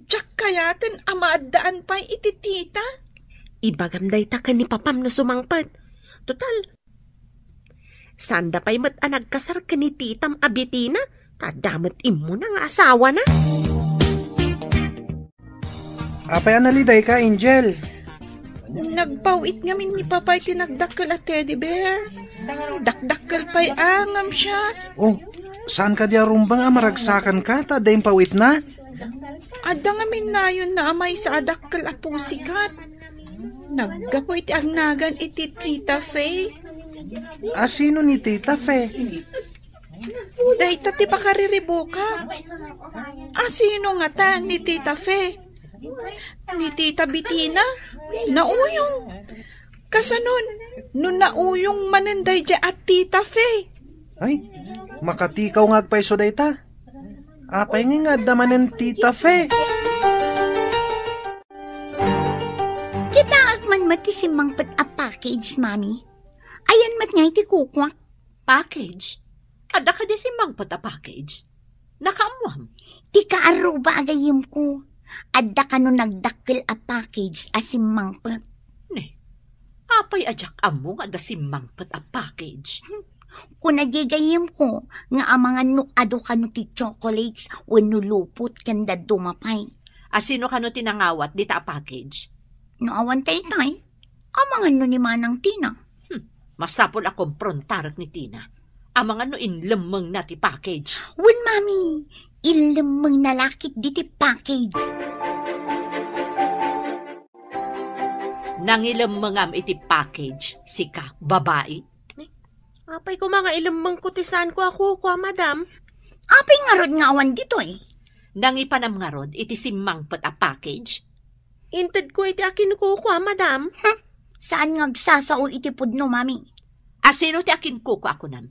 Diak kayaten a maaddaan pay iti tita? Ibagam dayta ken ni Papam no sumangpet. Total, saanda pay met a nagkasar ken ni titam a Betina, ta adda met immuna nga asawana. Apay a nalidayka, Angel? Nagpaw-it ngamin ni Papa iti nagdakkel a teddy bear. Dakdakkel pay a ngem siak. Oh, saan kadi a rumbeng a maragsakanka ta adda impaw-itna? Adda ngamin nayonna a maysa a dakkel a pussycat. Naggapu iti agnagan iti Tita Fe. Asino ni Tita Fe? Dayta ti pakariribukak. Asino ngata ni Tita Fe? Ni Tita Betina? Nauyong. Kasanon, no nauyong manen daydiay a Tita Fe? Ay, makatikaw nga agpayso dayta. Apay nga nga adda manen Tita Fe? Kitaek man met ti simmangpet a package, Mami. Ayan met nga iti kukuak. Package? Adda kadi simmangpet a package? Nakaammoam? Ti kaaruba a gayyemko, adda kano nagdakkel a package a simmangpet. Ne, apay a diak ammo nga adda simmangpet a package? Kuna di gayyemko nga amangan no adu kano ti chocolates wenno lupot ken dadduma pay. Asino kano ti nangawat dita a package? No awan taytay, amangan no ni Manang Tina. Hmm, masapul a komprontarek ni Tina. Amangan no inlemmengna ti package. Wen, Mami, inlemmengna la ketdi ti package. Nangilemmengam iti package, sika, babai? Apay koma nga ilemmengko ti saanko a kukua, madam? Apay ngarud nga awan ditoy? Nangipanam ngarud iti simmangpet a package? Intedko iti akinkukua, madam. Hmm, saan nga agsasao iti pudno, Mami? Asino ti akinkukua a kunam?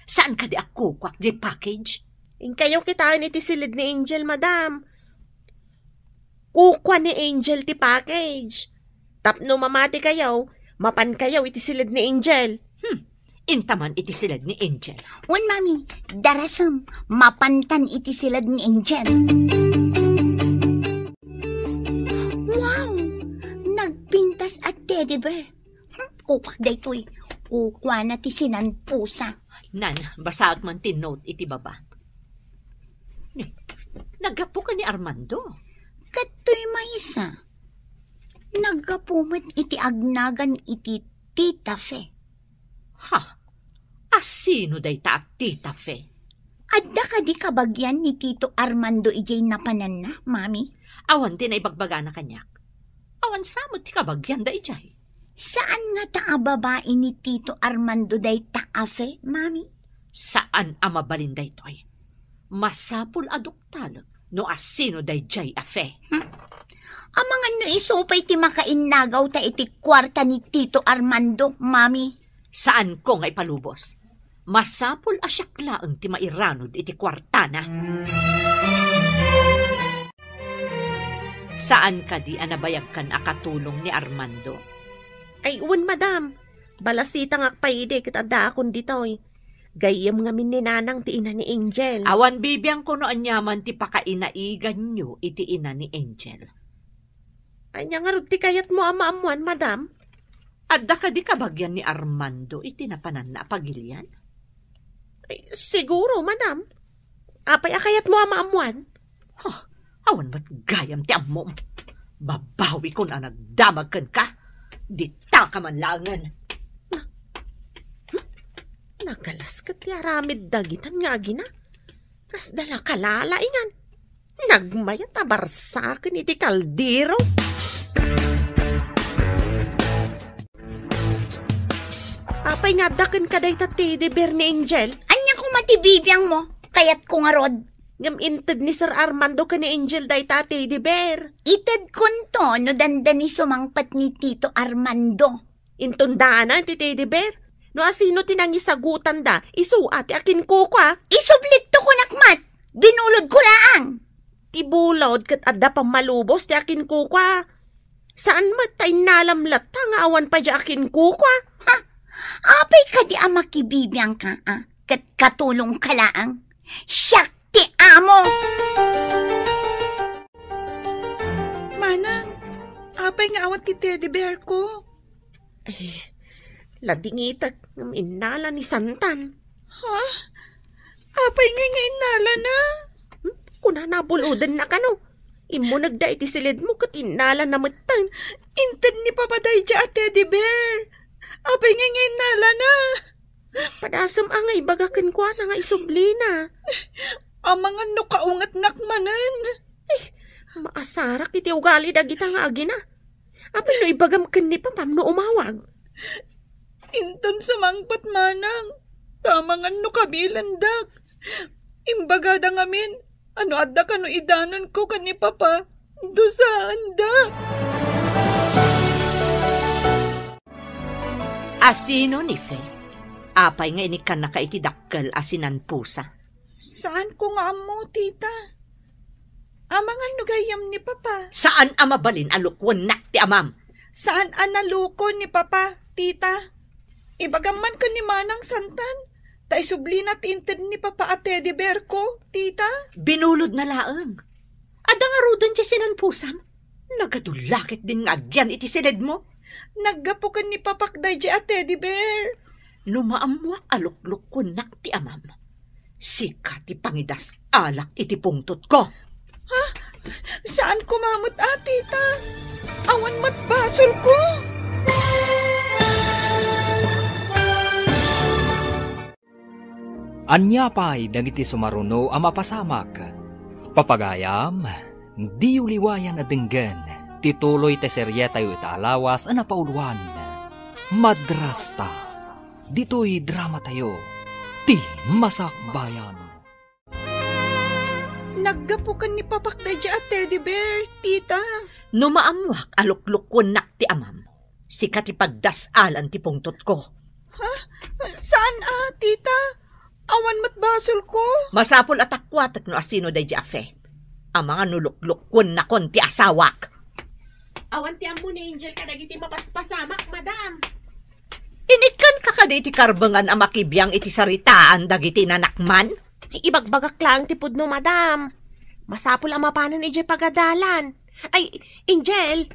Saan kadi a kukuak diay package? Inkayo kitaen iti siled ni Angel, madam. Kukua ni Angel ti package. Tapno mamatikayo, mapankayo iti siled ni Angel. Hmm, intaman iti siled ni Angel. Wen, Mami, darasem, mapantan iti siled ni Angel. Teddy Bear. Hmm, kukuak daytoy. Kukuana ti sinanpusa. Nan, basaek man ti note iti baba. Ni, naggapu ka ni Armando? Kadtoy maysa. Naggapu met iti agnagan iti Tita Fe. Ha? Asino dayta a Tita Fe? Adda kadi kabagian ni Tito Armando idiay napananna, Mami? Awan ti naibagbagana kaniak. Awan sa met ti kabagianda idiay. Saan ngata a babai ni Tito Armando dayta a Fe, Mami? Saan a mabalin daytoy. Masapul a duktalek no asino daydiay a Fe. Hmm? Amangan no isu pay ti makainnagaw ta iti kuarta ni Tito Armando, Mami. Saanko nga ipalubos. Masapul a siak laeng ti mairanod iti kuartana. Saan kadi a nabayagkan a katulong ni Armando? Ay, wen, madam. Balasitangak pay idi ket addaakon ditoy. Gayyem ngamin ni Nanang ti ina ni Angel. Awan bibiangko no aniaman ti pakainaiganyo iti ina ni Angel. Ania ngarud ti kayatmo a maammuan, madam? Adda kadi kabagian ni Armando iti napananna a pagilian? Ay, siguro, madam. Apay a kayatmo a maammuan? Huh, awan met gayam ti ammom. Babawikon a nagdamag kenka. Ditaka man laengen. Na-, hmm? Nagalas ket ti aramid dagitan nga agina. Kasda la kalalaingan. Nagmayat a barsaken iti kaldero. Apay nga adda kenka dayta teddy bear ni Angel? Ania koma ti bibiangmo? Kayatko ngarud. Ngem inted ni Sir Armando ken ni Angel dayta a teddy bear. Itedkonto no dandani sumangpet ni Tito Armando. Inton daanan ti teddy bear. No asino ti nangisagutanda, isu a ti akinkukua. Isublitto kunak met. Binulodko laang. Ti bulod ket adda pammalubos ti akinkukua. Saan met ta innalam latta nga awan pay diay akinkukua. Ha? Apay kadi a makibibiangka, a? Ket katulongka laang? Siak ti amo! Manang, apay nga awan ti teddy bear ko? Ay, ladingitek ngem innala ni Santan. Ha? Apay ngay nga innalana? Hmm? Kunana bulodenna kano. Immunegda iti silidmo ket innalana metten. Inted ni Papa daydiay a teddy bear. Apay ngay nga innalana? Padasem a nga ibaga kenkuana nga isublina. Amangan no kaungetnak manen. Eh, maasarak iti ugali dagita nga agina. Apay no ibagam ken ni Papam no umawag? Inton sumangpet manang, ta amangan no kabilendak. Imbagada ngamin, a no adda kano idanonko ken ni Papa, dusaendak. Asino ni Fe? Apay nga inikkannaka iti dakkel a sinanpusa? Saanko nga ammo, tita. Amangan no gayyem ni Papa. Saan a mabalin a lukuennak ti amam? Saan a naluko ni Papa, tita. Ibagam man ken ni Manang Santan, ta isublina ti inted ni Papa a teddy bear ko, tita. Binulodna laeng. Adda ngaruden ti sinanpusam? Nagadu la ketdin nga agyan iti silidmo. Naggapu ken ni Papak daydiay a teddy bear. No maammoak a luklukkuennak ti amam, sika ti pangidas-alak iti pungtotko. Ha? Saan koma met a, tita? Awan met basolko. Ania pay dagiti sumaruno a mapasamak? Papagayam, diyo liwayan a denggen ti tuloy ti serietayo ita a lawas a napauloan, Madrasta. Ditoy dramatayo, ti Masakbayan. Naggapu ken ni Papak daydiay a teddy bear, tita. No maammoak a luklukkuennak ti amam, sika ti pagdas-alan ti pungtotko. Ha? Saan a, tita? Awan met basolko. Masapul a takuatek no asino daydiay a Fe. Amangan no luklukkuennakon ti asawak. Awan ti ammo ni Angel kadagiti mapaspasamak, madam. Inikkanka kadi iti karbengan a makibiang iti saritaan dagiti nanakman? Ay, ibagbagak laeng ti pudno, madam. Masapul a mapanen idiay pagadalan. Ay, Angel,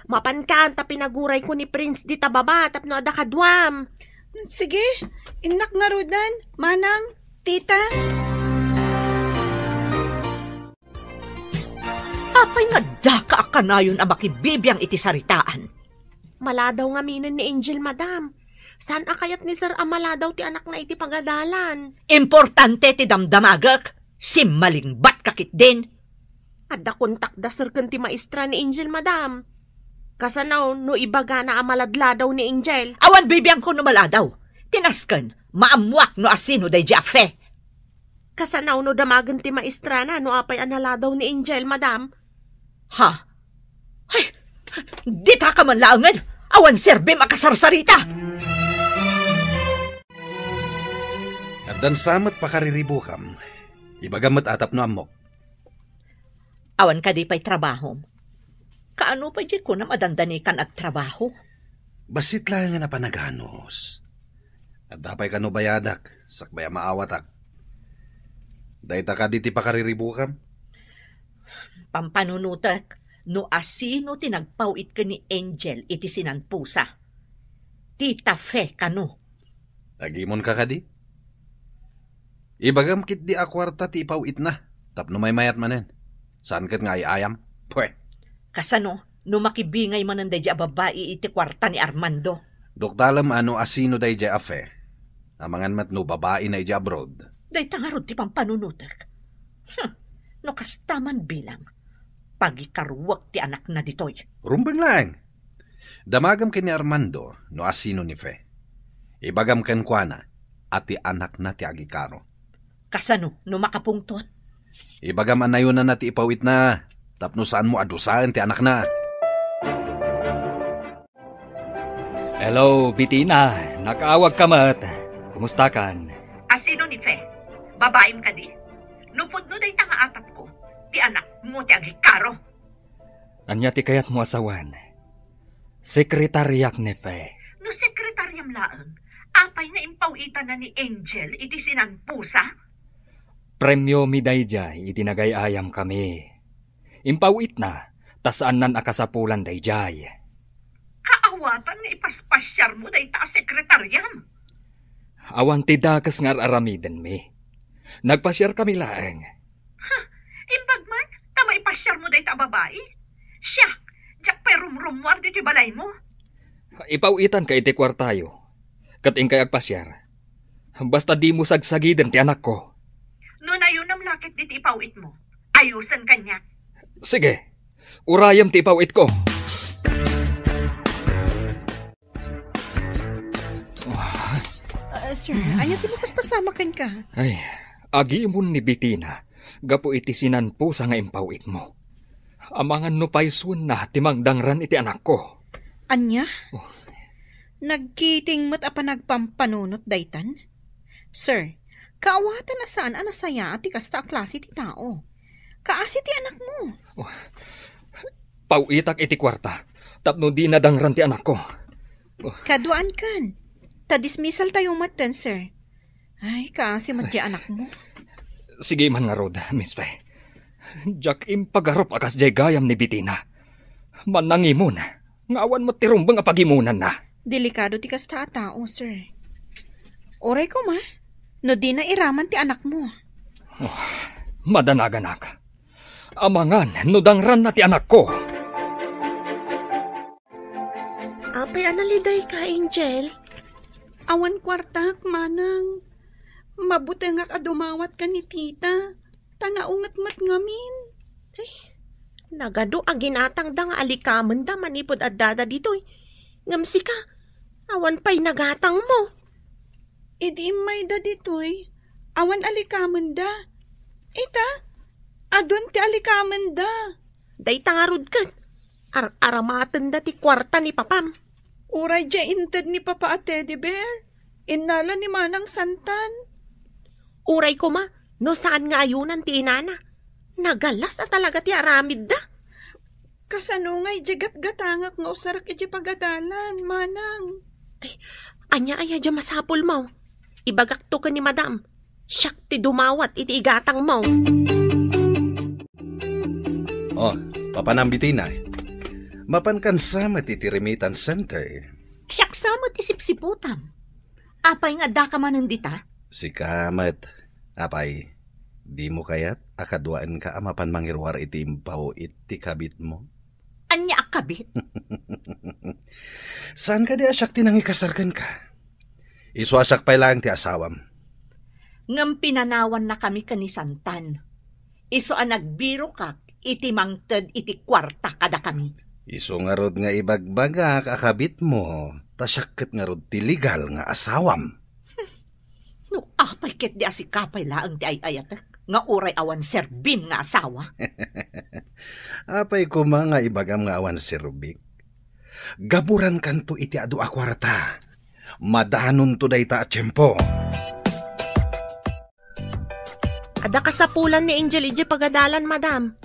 Mapankan ta pinagurayko ni Prince dita baba tapno adda kaduam. Sige, innak ngaruden, manang, tita. Apay nga daka a kanayon a makibibiang iti saritaan? Maladaw ngaminen ni Angel, madam. Saan a kayat ni sir a maladaw ti anakna iti pagadalan? Importante ti damdamagek. Simmalingbat ka ketdin. Adda kontak da sir ken ti maestra ni Angel, madam. Kasano no ibagana a maladladaw ni Angel? Awan bibiangko no maladaw. Ti nasken, maammuak no asino daydiay a Fe. Kasano no damagen ti maestrana no apay a naladaw ni Angel, madam? Ha? Ay, dita ka man laengen! Awan serbim a kasarsarita! Addan sa met pakariribukam. Ibagam met a tapno ammok. Awan kadi pay trabahom? Kaano pay diay kunam a dandanikan agtrabaho? Bassit laengen a panaganus. Adda pay kano bayadak, sakbay a maawatak. Dayta kadi ti pakariribukam? Pampanunotek, no asino ti nagpaw-it ken ni Angel iti sinanpusa. Tita Fe kano? Agimonka kadi? Ibagam ketdi a kuarta ti ipaw-itna, tapno maymayat manen. Saan ket nga ay-ayam? Pwe! Kasano no makibingay manen daydiay a babbai iti kuarta ni Armando? Duktalem a no asino daydiay a Fe. Amangan met no babaina idiay abroad. Dayta ngarud ti pampanunotek. Hm, no kasta man bilang, pagikaruek ti anakna ditoy. Rumbeng laeng. Damagam ken ni Armando no asino ni Fe. Ibagam kenkuana a ti anakna ti agikaro. Kasano no makapungtot? Ibagam a nayonanna ti ipaw-itna tapno saanmo a dusaen ti anakna. Hello, Bitina. Nakaawagka met. Kumustakan? Asino ni Fe? Babaim kadi? No pudno dayta nga atapko, ti anakmo ti agikaro. Ania ti kayatmo a sawen? Sekretariak ni Fe. No sekretariam laeng, apay nga impaw-itana ni Angel iti sinanpusa? Premiomi daydiay iti nagay-ayamkami. Impaw-itna, ta saannan a kasapulan daydiay. Kaawatan nga ipaspasiarmo dayta a sekretariam? Awan ti dakes nga ar-aramidenmi. Nagpasiarkami laeng. Ha, imbag man, ta maipasiarmo dayta a babai? Siak, diak pay rumrummuar ditoy balaymo. Ipaw-itanka iti kuartayo, ket inkay agpasiar. Basta dimo sagsagiden ti anakko. No nayonam la ketdi ti ipaw-itmo, ayosen kaniak. Sige, urayem ti ipaw-itko. Ah, sir, ania ti mapaspasamak kenka? Ay, agimon ni Bitina gapu iti sinanpusa nga impaw-itmo. Amangan no paysuenna ti mangdangran iti anakko. Ania? Oh. Nagkiting met a panagpampanunot daytan? Sir, kaawatan a saan a nasayaat ti kasta a klase ti tao. Kaasi ti anakmo. Oh. Paw-itak iti kuarta tapno dina dangran ti anakko. Oh. Kaduaankan. Ta dismissaltayo metten, sir. Ay, kaasi met ti anakmo. Sige man ngarud, Miss Fe. Diak impagarup a kasdiay gayam ni Bitina. Mannangimon nga awan met ti rumbeng a pagimonanna. Delikado ti kasta a tao, sir. Uray koma, no dina iraman ti anakmo. Oh, madanaganak. Amangan no dangranna ti anakko. Apay a nalidayka, Angel? Awan kuartak, manang. Mabutengak a dumawat ken ni tita, ta naunget met ngamin. Ay, nagadu a ginatangda nga alikamenda manipud addada ditoy. Ngem sika, awan pay nagatangmo. Idi immayda ditoy, awan alikamenda. Ita, adun ti alikamenda. Dayta ngarud ket, ar-aramatenda ti kuarta ni papam. Uray diay inted ni papa a teddy bear, innala ni Manang Santan. Uray koma, no saan nga ayonan ti inana. Nagalas a talaga ti aramidda. Kasano ngay diay gatgatangak nga usarek idiay pagadalan, manang? Ay, ania aya diay masapulmo? Ibagakto ken ni madam. Siak ti dumawat iti igatangmo. Oh, papanam Bitina. Mapankan sa met iti remittance center. Siak sa met ti sipsiputam. Apay nga addaka manen dita? Sika met, apay, dimo kayat a kaduaenka a mapan mangiruar iti impaw iti kabitmo? Ania a kabit? Saan kadi a siak ti nangikasar kenka? Isu a siak pay laeng ti asawam. Ngem pinanawannakami ken ni Santan. Isu a nagbirokak iti mangted iti kuarta kadakami. Isu ngarud nga ibagbagak a kabitmo, ta siak ket ngarud ti legal nga asawam. No apay ketdi a sika pay laeng ti ay-ayatek, nga uray awan serbim nga asawa. Apay koma nga ibagam nga awan serbik? Gaburankanto iti adu a kuarta. Madanonto dayta a tiempo. Adda kasapulan ni Angel idiay pagadalan, madam.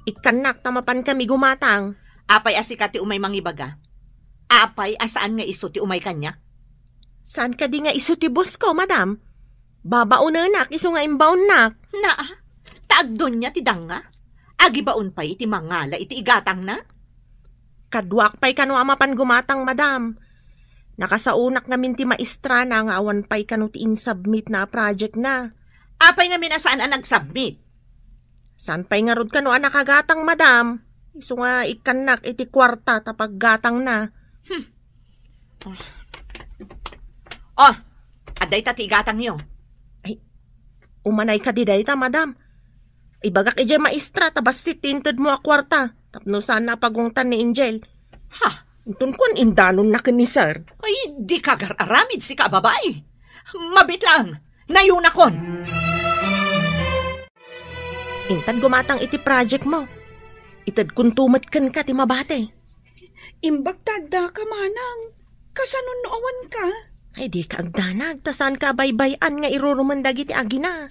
Ikkannak ta mapankami gumatang. Apay a sika ti umay mangibaga? Apay a saan nga isu ti umay kaniak? Saan kadi nga isu ti boss ko, madam? Babaonenak isu nga imbaonnak. Naa, ta agdonia ti danga. Agibaon pay iti mangala iti igatangna? Kaduak pay kano a mapan gumatang, madam. Nakasaonak ngamin ti maestrana nga awan pay kano ti insubmit na a project na. Apay ngamin a saan a nagsubmit? Saan pay ngarud kano a nakagatang, madam? Isu nga ikkannak iti kuarta ta paggatangna. Hmm. Oh, adda ita ti igatangyo. Ay, umanay kadi dayta, madam. Ibagak idiay maestra ta bassit ti intedmo a kuarta tapno saanna a pagungtan ni Angel. Ha? Inton kuan, indanonna ken ni sir. Ay, dika agar-aramid sika a babai. Mabiit laeng, nayonakon. Intad gumatang iti project mo. Itedkonto met kenka ti mabati. Imbag ta addaka, manang. Kasano no awanka? Ay, dika agdanag, ta saanka a baybay-an nga irurumen dagiti agina.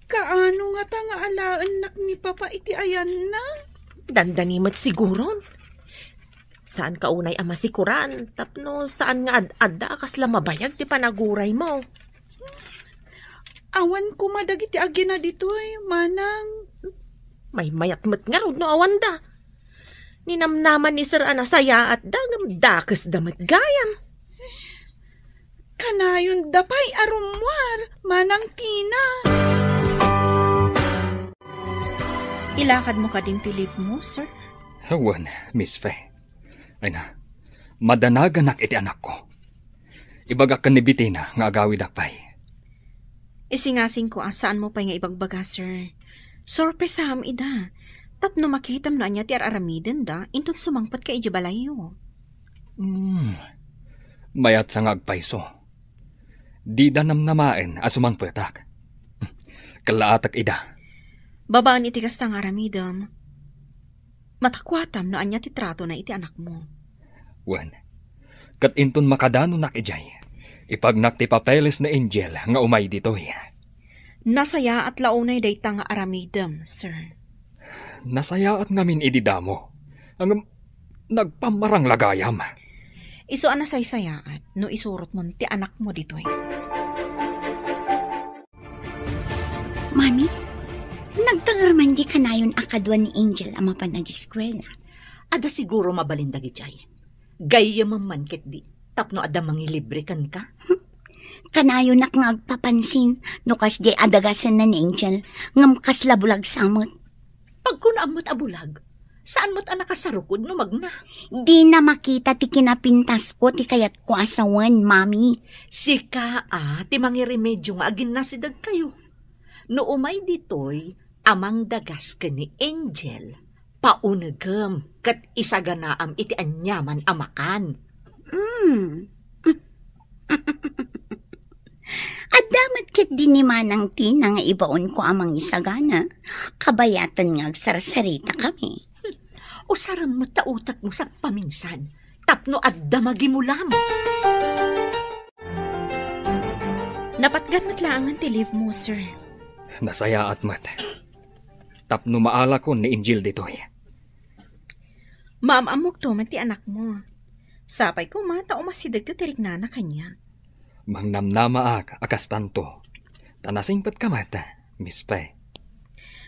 Kaano ngata nga alaennak ni Papa iti ayanna? Dandani met siguron. Saanka unay a masikoran, tapno saan nga ad-adda a kasla mabayag ti panaguraymo. Awan koma dagiti agina ditoy, manang. Maymayat met ngarud no awanda. Ninamnaman ni sir a nasayaatda ngem dakesda met gayam. Kanayonda pay a rummuar, Manang Tina. Ilakadmo kadin ti leave mo, sir? Wen, Miss Fe. Ay na, madanaganak iti anakko. Ibagak ken ni Bettina nga agawidak pay. Isingasingko a saanmo pay nga ibagbaga, sir. Sorpresaam ida. Tapno makitam no ania ti ar-aramidenda, inton sumangpetka idiay balayyo. Hmm. Mayat sa nga agpayso. Dida namnamaen a sumangpetak. Kellaatek ida. Babaen iti kasta nga aramidem, matakuatam no ania ti tratona iti anakmo. Wen, ket inton makadanonak idiay, ipagnak ti papeles ni Angel nga umay ditoy. Nasayaat la unay dayta nga aramidem, sir. Nasayaat ngamin idi damo. Ngem nagpammarang la gayam. Isu a nasaysayaat no isurotmon ti anakmo ditoy. Mami, nagtanger man di kanayon a kadua ni Angel a mapan ageskuela. Adda siguro mabalin dagidiay. Gayyemem man ketdi, tapno adda mangilibre kenka. Kanayonak nga agpapansin no kasdiay a dagasenna ni Angel, ngem kasla bulag sa met. Pagkunaam met a bulag, saan met a nakasarukod no magna? Dina makita ti kinapintasko ti kayatko a sawen, Mami. Sika a ti mangiremedio nga aginnasidegkayo. No umay ditoy a mangdagas ken ni Angel, paunegem ket isaganaam iti aniaman a makan. Mm. Adda met ketdi ni Manang Tina nga ibaonko a mangisagana. Kabayaten nga agsarsaritakami. Usarem met ta utekmo sagpaminsan tapno adda magimulam. Napatgan met laengen ti leave mo, sir. Nasayaat met. Tapno maalakon ni Angel ditoy. Maam-ammokto met ti anakmo. Sapay koma ta umasidegto ti riknana kaniak. Mangnamnamaak a kastanto. Ta nasingpetka met, Miss Fe.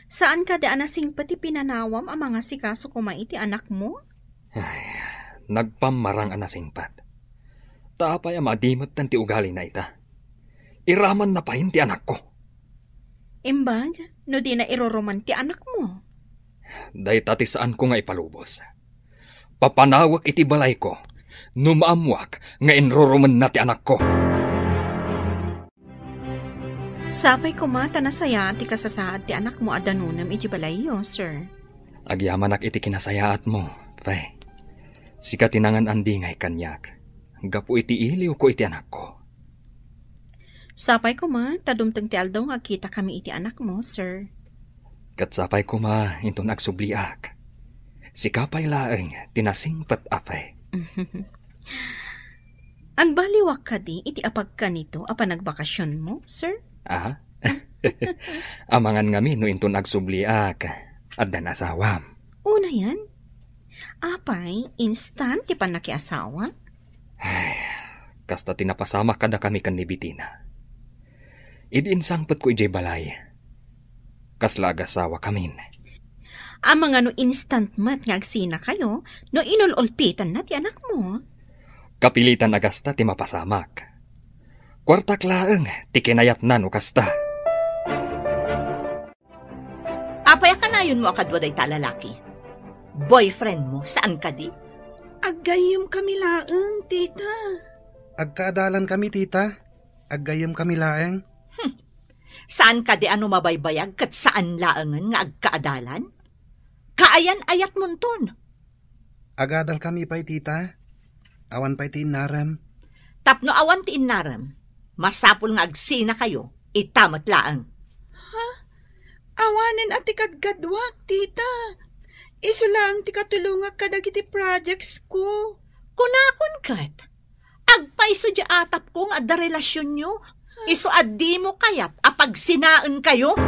Saan kadi a nasingpet ti pinanawam a mangasikaso koma iti anakmo? Ay, nagpammarang a nasingpet. Ta apay a madi metten ti ugalina ita? Iramanna pay ti anakko. Imbag, no dina irurumen ti anakmo? Dayta ti saanko nga ipalubos. Papanawek iti balayko no maammuak nga inrurumenna ti anakko. Sapay koma ta nasayaat ti kasasaad ti anakmo a danunem iti balayyo, sir. Agyamanak iti kinasayaatmo, Fe. Sika ti nangan-andingay kaniak gapu iti iliwko iti anakko. Sapay koma ta dumteng ti aldaw nga agkitakami iti anakmo, sir. Ket sapay koma inton agsubliak. Sika pay laeng ti nasingpet a Fe. Agbaliwak kadi iti apagkanito a panagbakasionmo, sir? Aha? Amangan ngamin no inton agsubliak, addan asawam. Unayen? Apay, instant ti pannakiasawa? Ay, kasta ti napasamak kadakami ken ni Betina. Idi insangpetko idiay balay, kasla agasawakamin. Amangan no instant met nga agsinakayo no inul-ulpitanna ti anakmo? Kapilitan a gasta ti mapasamak. Kuartak laeng ti kinayatna no kasta. Apay a kanayonmo a kadua dayta a lalaki? Boyfriendmo, saan kadi? Aggayyemkami laeng, tita. Agkaadalankami, tita. Aggayyemkami laeng. Hmm. Saan kadi a no mabaybayag ket saan laengen nga agkaadalan? Kaayan-ayatmonton. Agadalkami pay, tita. Awan pay ti innarem. Tapno awan ti innarem, masapul nga agsinakayo ita met laeng. Ha? Awanen a ti kadkaduak, tita. Isu laeng ti katulongak kadagiti projectsko. Kunakon ket, agpayso diay atapko nga adda relasionyo. Isu a dimo kayat a pagsinaenkayo.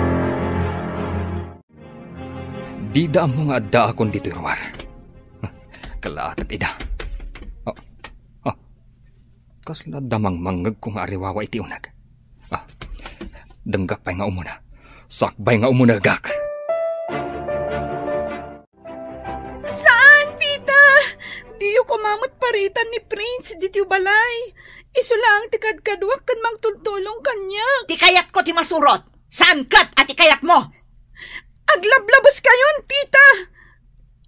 Dida ammo nga addaakon ditoy ruar. Kalaatek ida. Ah, ah. Kasla adda mangmangngegko nga ariwawa iti uneg. Ah, denggak pay nga umuna. Sakbay nga umunegak. Saan, tita? Diyo koma met paritan ni Prince ditoy balay. Isu laeng ti kadkaduak ken mangtultulong kaniak. Ti kayatko ti masurot. Saan ket a ti kayatmo? Aglablabeskayon, tita!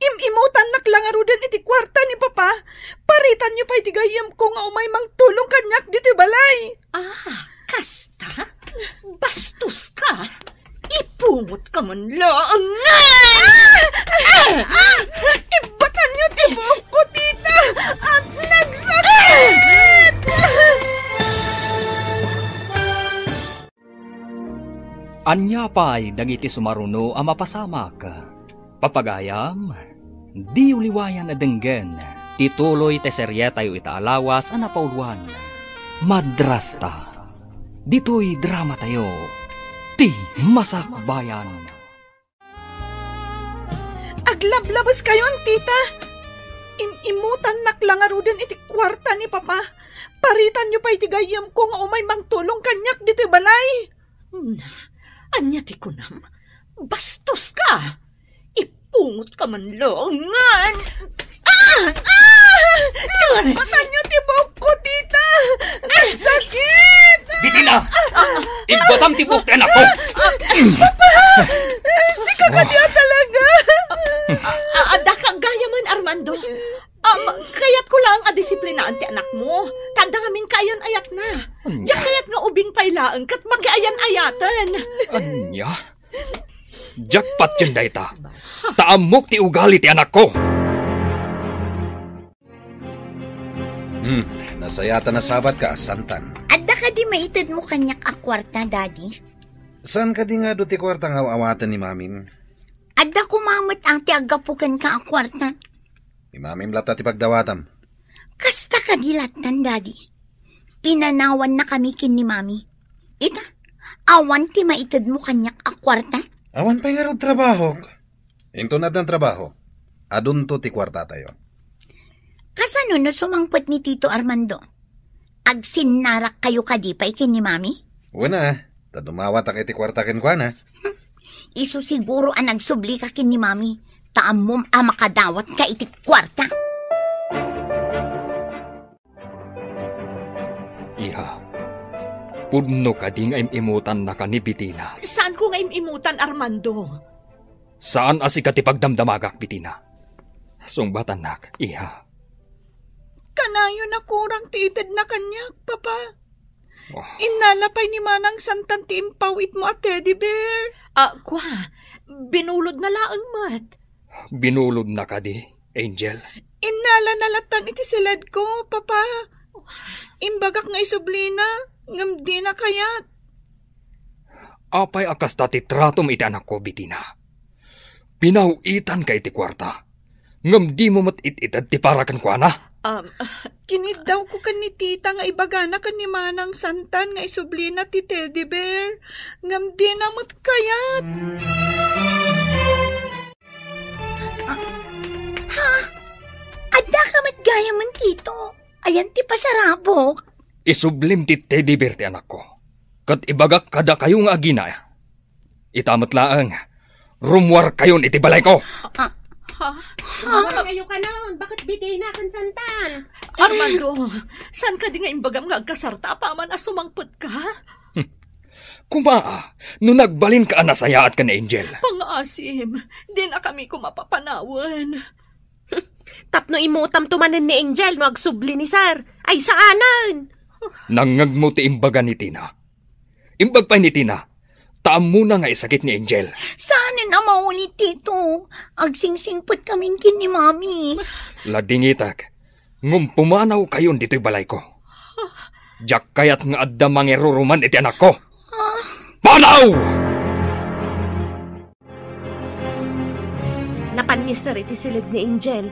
Im-imutannak la ngaruden iti kuarta ni Papa. Paritanyo pay ti gayyemko nga umay mangtulong kaniak ditoy balay. Ah, kasta? Bastos ka? Ipungot ka man laeng. Ah! Ah! Ah! Ibbatanyo ti buokko, tita! At nagsakit! Ania pay dagiti sumaruno a mapasamak? Papagayam, diyo liwayan a denggen ti tuloy ti serietayo ita a lawas a napauluan, Madrasta. Ditoy dramatayo, Ti Masakbayan. Aglablabeskayon, tita! Im-imutannak la ngaruden iti kuarta ni Papa. Paritanyo pay ti gayyemko nga umay mangtulong kaniak ditoy balay. Na, ania ti kunam? Bastos ka! Ipungot ka man laeng. Ah! Ah! Ibatanyo ti buokko, tita! Nagsakit! Bitina! Ibbatam ti buok ti anakko! Papa! Sika kadi a talaga! A-, a-, adda ka gayamen, Armando. Um, kayatko laeng a disiplinaan ti anakmo. Ta adda ngamin kaayan-ayatna. Ania? Diak kayat nga ubing pay laeng ket makiayan-ayaten. Ania? Diak patien dayta. Ta ammok ti ugali ti anakko. Hmm, nasayaat a nasabatka, Santan. Adda kadi maitedmo kaniak a kuarta, Daddy? Saan kadi nga adu ti kuarta nga aw-awaten ni Mamim? Adda koma met a ti aggapu kenka a kuarta. Ni Mamim latta ti pagdawatam. Kasta kadi lattan, Daddy. Pinanawannakami ken ni Mami. Ita, awan ti maitedmo kaniak a kuarta? Awan pay ngarud trabahok. Inton addan trabaho, adunto ti kuartatayo. Kasano no sumangpet ni Tito Armando? Agsinnarakkayo kadi pay ken ni Mami? Wen a, ta dumawatak iti kuarta kenkuana. Isu siguro a nagsublika ken ni Mami, ta ammom a makadawatka iti kuarta. Iha, pudno kadi nga im-imutannaka ni Betina? Saanko nga im-imutan, Armando. Saan a sika ti pagdamdamagak, Betina. Sungbatannak, iha. Kanayon a kurang ti itedna kaniak, Papa. Oh. Innala pay ni Manang Santan ti impaw-itmo a teddy bear. Ah, kua, binulodna laeng met. Binulodna kadi, Angel? Innalana lattan iti siledko, Papa. Imbagak nga isublina, ngem dina kayat. Apay a kasta ti tratom iti anakko, Betina? Pinaw-itanka iti kuarta, ngem dimo met it-ited ti para kenkuana? Um, kiniddawko ken ni Tita nga ibagana ken ni Manang Santan nga isublina ti teddy bear, ngem dina met kayat. Ah, ha? Adda ka met gayamen, Tito? Ayan ti pasarabok. Isublim ti teddy bear ti anakko. Ket ibagak kadakayo nga agina, ita met laeng, rummuarkayon iti balayko. Ah. Ha? Rummuarkayo kanon? Baket Betina ken Santan? Armando, saan kadi nga imbagam nga agkasarta apaman a sumangpetka? Kuma, no nagbalinka a nasayaat ken ni Angel. Pangaasim, dinakami koma papanawen. Tapno imutamto manen ni Angel no agsubli ni Sir. Ay, saanen! Nangngegmo ti imbaga ni Tina. Imbag pay ni Tina, ta ammona nga isakit ni Angel. Saanen a maulit, Tito. Agsingsingpet kamin ken ni Mami. Ladingitek, ngem pumanawkayon ditoy balayko. Diak kayat nga adda mangiruruman iti anakko. Ah. Panaw! Napan ni Sir iti siled ni Angel.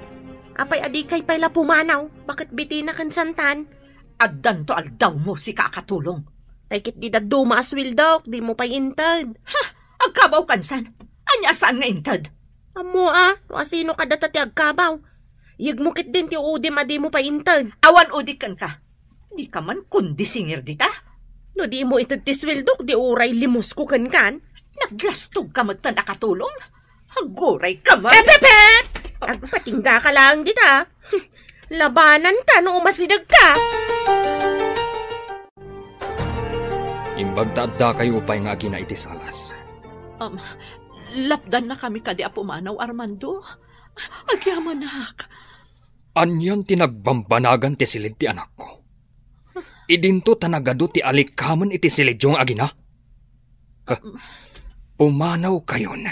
Apay a dikay pay la pumanaw? Baket Betina ken Santan? Addanto aldawmo, sika a katulong. Tay ket di dadduma a sueldok, dimo pay inted. Ha? Agkabaw kansan? Ania a saan nga inted? Ammo a, no asino kadata ti agkabaw. Yegmo ketdin ti udim a dimo pay inted. Awan udik kenka. Dika man kundi singir dita. No dimo ited ti sueldok, di uray limusko kenkan. Naglastogka metten a katulong. Aguray ka man. Epepep! Agpatingga ka laeng dita. Labananka no umasidegka. Imbag ta addakayo pay nga agina iti salas. Um, lapdannakami kadi a pumanaw, Armando? Agyamanak. Anian ti nagbambanagan ti siled ti anakko? Idinto ta nagadu ti alikamen iti siledyo nga agina? Huh. Pumanawkayon.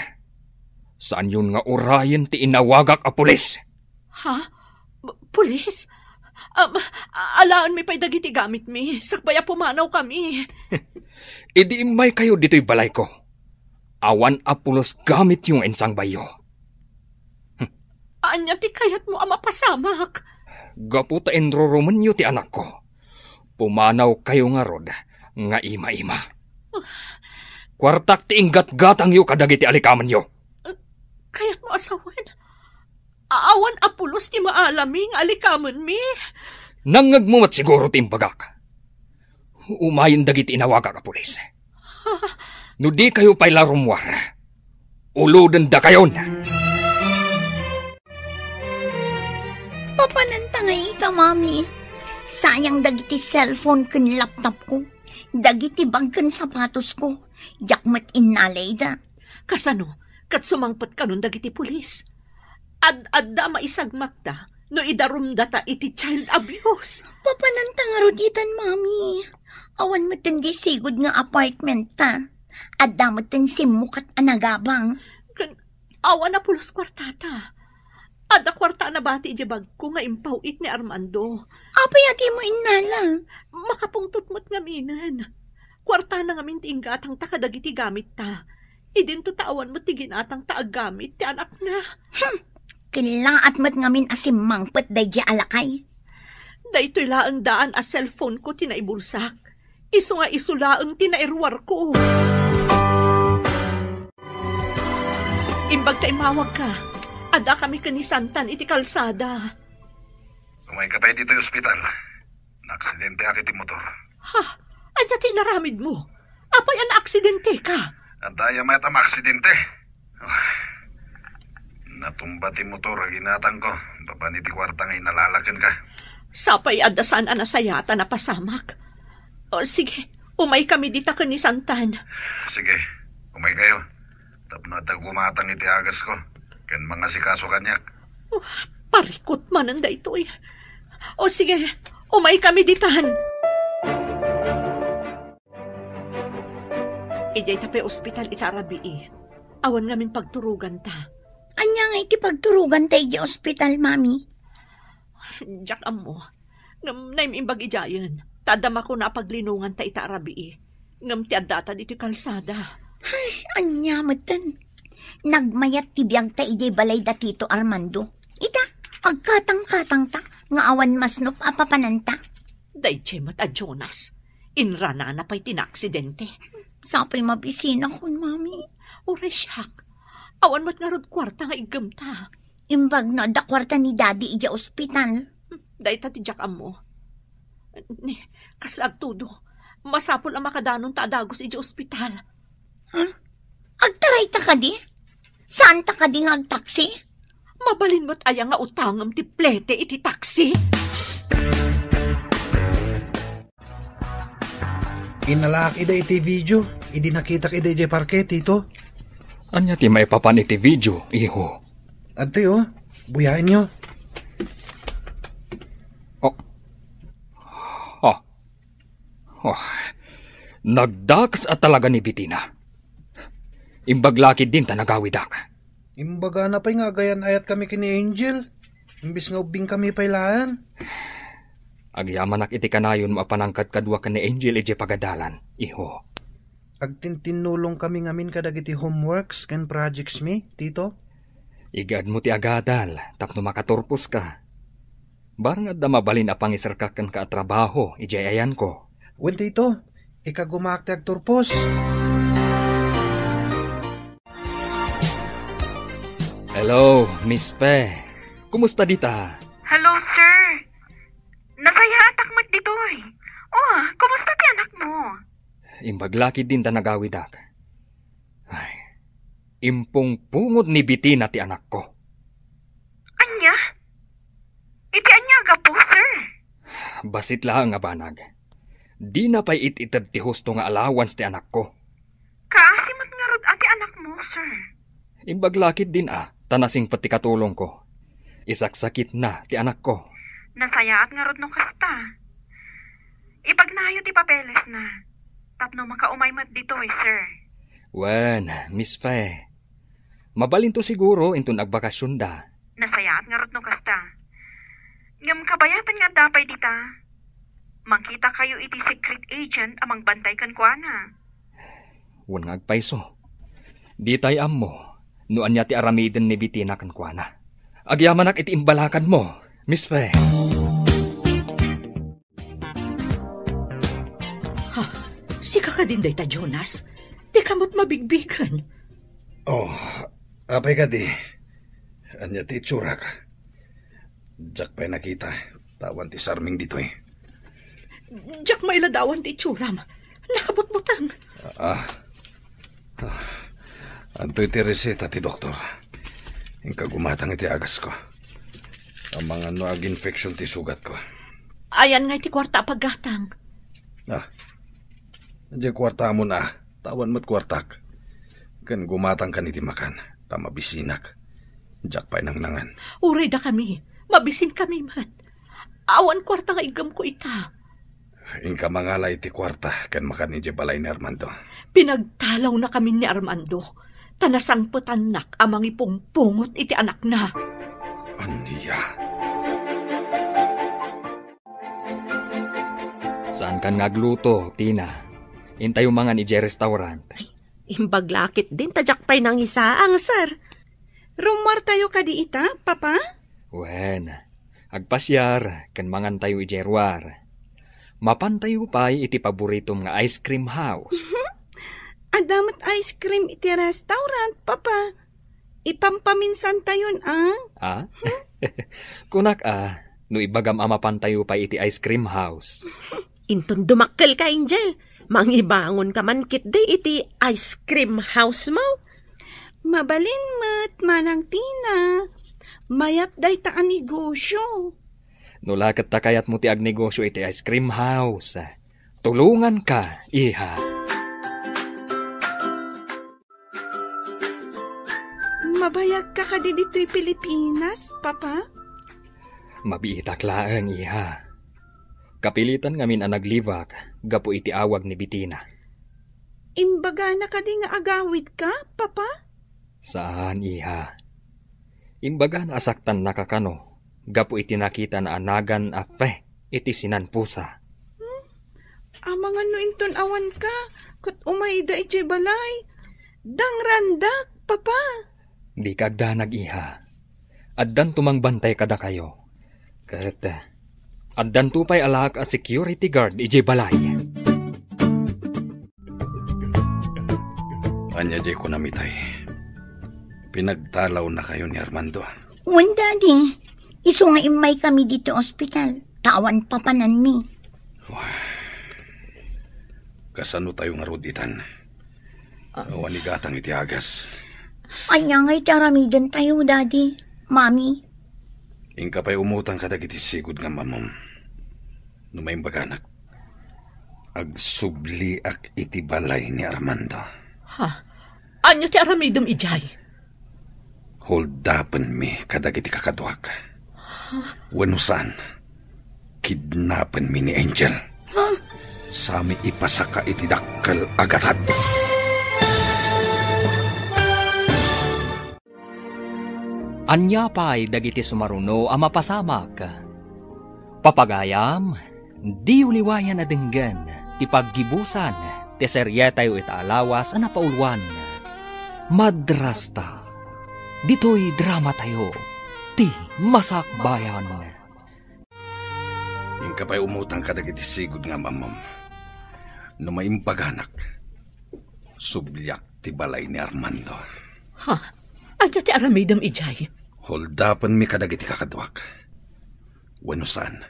Saanyon nga urayen ti inawagak a pulis. Ha? P-, pulis? Um, alaenmi pay dagiti gamitmi. Sakbay a pumanawkami. Idi immaykayo ditoy balayko, awan a pulos gamityo nga insangbayyo. Ania ti kayatmo a mapasamak? Gapu ta inrurumenyo ti anakko, pumanawkayo ngarud nga ima-ima. Kuartak ti inggatgatangyo kadagiti alikamenyo. Kayatmo a sawen? Awan a pulos ti maalami nga alikamenmi? Nangngegmo met siguro ti imbagak. Umayen dagiti inawagak a pulis. No dikayo pay la rummuar, ulodendakayon. Papananta ngay ita, Mami. Sayang dagiti cellphone ken laptop ko, dagiti bag ken sapatos ko. Diak met innalayda. Kasano? Ket sumangpet kanon dagiti pulis? Ad-adda a maisagmakda no idarumdata iti child abuse. Papananta ngarud itan, Mami. Awan metten di sigud nga apartment ta. Adda metten simmukat a nagabang. Ken awan a pulos kuartata. Adda kuarta a nabati idiay bagko nga impaw-it ni Armando. Apay a dimo innala? Makapungtot met ngaminen. Kuartana ngamin ti inggatangta kadagiti gamitta. Idinto ta awan met ti ginatangta a gamit ti anakna. Hmm. Kellaat met ngamin a simmangpet daydiay a lakay. Daytoy laeng daan a cellphone ko ti naibulsak. Isu nga isu laeng ti nairuarko. Imbag ta immawagka, adda kami ken ni Santan iti kalsada. Umayka pay ditoy ospital. Naaksidente ak iti motor. Ha? Ania ti inaramidmo? Apay a naaksidenteka? Adda aya met a maaksidente. Natumba ti motor a ginatangko babaen iti kuarta nga inalala kenka. Sapay adda saan a nasayaat a napasamak. O, sige. Umaykami dita ken ni Santan. Sige, umaykayo. Tapno adda gumatang iti agasko ken mangasikaso kaniak. Oh, parikut manen daytoy. O, sige. Umaykami ditan. Idiay ta pay ospital ita a rabii. Awan ngamin pagturoganta. Ania nga iti pagturoganta idiay ospital, Mami? Diak ammo. Ngem naim-imbag idiayen. Ta adda makuna a paglinonganta ita a rabii. Ngem ti addatan iti kalsada. Ay, ania metten? Nagmayat ti biagta idiay balay da Tito Armando. Ita, agkatangkatangta nga awan masnop a papananta. Daydiay met a Jonas. Inranana pay ti naaksidente. Sapay mabisinakon, Mami. Uray siak. Awan met ngarud kuarta nga iggemta. Imbag no adda kuarta ni Daddy idiay ospital. Dayta ti diak ammo. Ni, kasla agtudo. Masapul a makadanonta a dagus idiay ospital. Ha? Agtarayta kadi? Saanta kadi nga agtaksi? Mabalin met aya nga utangem ti plete iti taksi? Inalaak ida iti video, idi nakitak ida idiay parke, Tito. Ania ti maipapan iti video, iho? Adtoy, oh. Buyaenyo. Oh. Oh. Oh. Nagdaks a talaga ni Bitina. Imbag lakid din ta nagawidak. Imbagana pay nga agayan-ayatkami ken ni Angel, imbes nga ubbingkami pay laeng. Agyamanak iti kanayon mapanangkadkadua ken ni Angel idiay pagadalan, iho. Agtintinnulongkami ngamin kadagiti homeworks ken projects mi, Tito. Igaedmo ti agadal tapno makaturposka. Barang adda mabalin a pangiserka kenka a trabaho idiay ayanko. Wen, Tito, ikagumaak ti agturpos. Hello, Miss Fe. Kumusta dita? Hello, sir. Nasayaatak met ditoy. Oh, kumusta ti anakmo? Imbag lakid din ta nagawidak. Ay, impungpungot ni Bitina ti anakko. Ania? Iti ania a gapu, sir? Bassit laeng a banag. Dina pay it-ited ti husto nga allowance ti anakko. Kaasi met ngarud a ti anakmo, sir. Imbag lakid din a, ta nasingpet ti katulongko. Isaksakitna ti anakko. Nasayaat ngarud no kasta. Ipagnayo ti papelesna. Tapno makaumay met ditoy, sir. Wen, Miss Fe. Mabalinto siguro inton agbakasionda. Nasayaat ngarud no kasta. Ngem kabayatan nga adda pay dita. Mangkitakayo iti secret agent a mangbantay kenkuana. Wen nga agpayso. Ditay ammo no ania ti aramiden ni Bitina kenkuana. Agyamanak iti imbalakadmo, Miss Fe. Ha? Sika kadin dayta, Jonas? Dika met mabigbigen. Oh, apay kadi? Ania ti itsurak? Diak pay nakita, ta awan ti sarming ditoy. Diak mailadawan ti itsuram. Nakabutbuteng. Ah. Ah. Adtoy ti reseta ti doktor. Inka gumatang iti agasko. Amangan no aginfection ti sugatko. Ayan nga iti kuarta a paggatang. Ah. Diay kuartamon a, ta awan met kuartak. Ken gumatangkan iti makan, ta mabisinak. Diak pay nangnangan. Uray dakami, mabisinkami met. Awan kuarta nga iggemko ita. Inka mangala iti kuarta ken makan idiay balay ni Armando. Pinagtalawnakamin ni Armando, ta nasangpetannak a mangipungpungot iti anakna. Ania? Saankan nga agluto, Tina. Intayo mangan idiay restaurant. Ay, imbag lakit din ta diak pay nangisaang, sir. Rummuartayo kadi ita, Papa? Wen, agpasiar ken mangantayo idiay ruar. Mapantayo pay iti paboritom nga ice cream house. Adda met ice cream iti restaurant, Papa. Ipampaminsantayon, a? Ah? Kunak a, no ibagam a mapantayo pay iti ice cream house. Inton dumakkelka, Angel, mangibangonka man ketdi iti ice cream house mo. Mabalin met, Manang Tina. Mayat dayta a negosyo. No la ket ta kayatmo ti agnegosyo iti ice cream house, Tulonganka, iha. Mabayagka kadi ditoy Pilipinas, Papa? Mabiitak laeng, iha. Kapilitan ngamin a naglibak gapu iti awag ni Betina. Imbagana kadi nga agawidka, Papa? Saan, iha. Imbagana a saktannaka kano gapu iti nakitana a nagan a fe iti sinanpusa. Hmm? Amangan no inton awanka, ket umayda idiay balay. Dangrandak, Papa. Dika agdanag, iha. Addanto mangbantay kadakayo. Ket, eh, addanto pay alaak a security guard idiay balay. Ania diay kunam itay? Pinagtalawnakayo ni Armando? Wen, Daddy. Isu nga immaykami ditoy ospital, ta awan papananmi. Wah. Kasano tayo ngarud itan? Awan igatang iti agas. Ania nga iti aramidentayo, Daddy, Mami? Inka pay umutang kadagiti sigud nga ammom. No maimbaganak, agsubliak iti balay ni Armando. Ha? Ania ti aramidem idiay? Holdapenmi kadagiti kakaduak. Wenno saan, kidnapenmi ni Angel. Ha? Sami ipasaka iti dakkel a gatad. Ania pay dagiti sumaruno a mapasamak? Papagayam, diyo liwayan a denggen ti paggibusan ti serietayo ita a lawas a napauluan. Madrasta, ditoy dramatayo, ti Masakbayan. Inka pay umutang kadagiti sigud nga ammom. No maimbaganak, subliak ti balay ni Armando. Ha? Ania ti aramidem idiay? Holdapenmi kadagiti kakaduak. Wenno saan,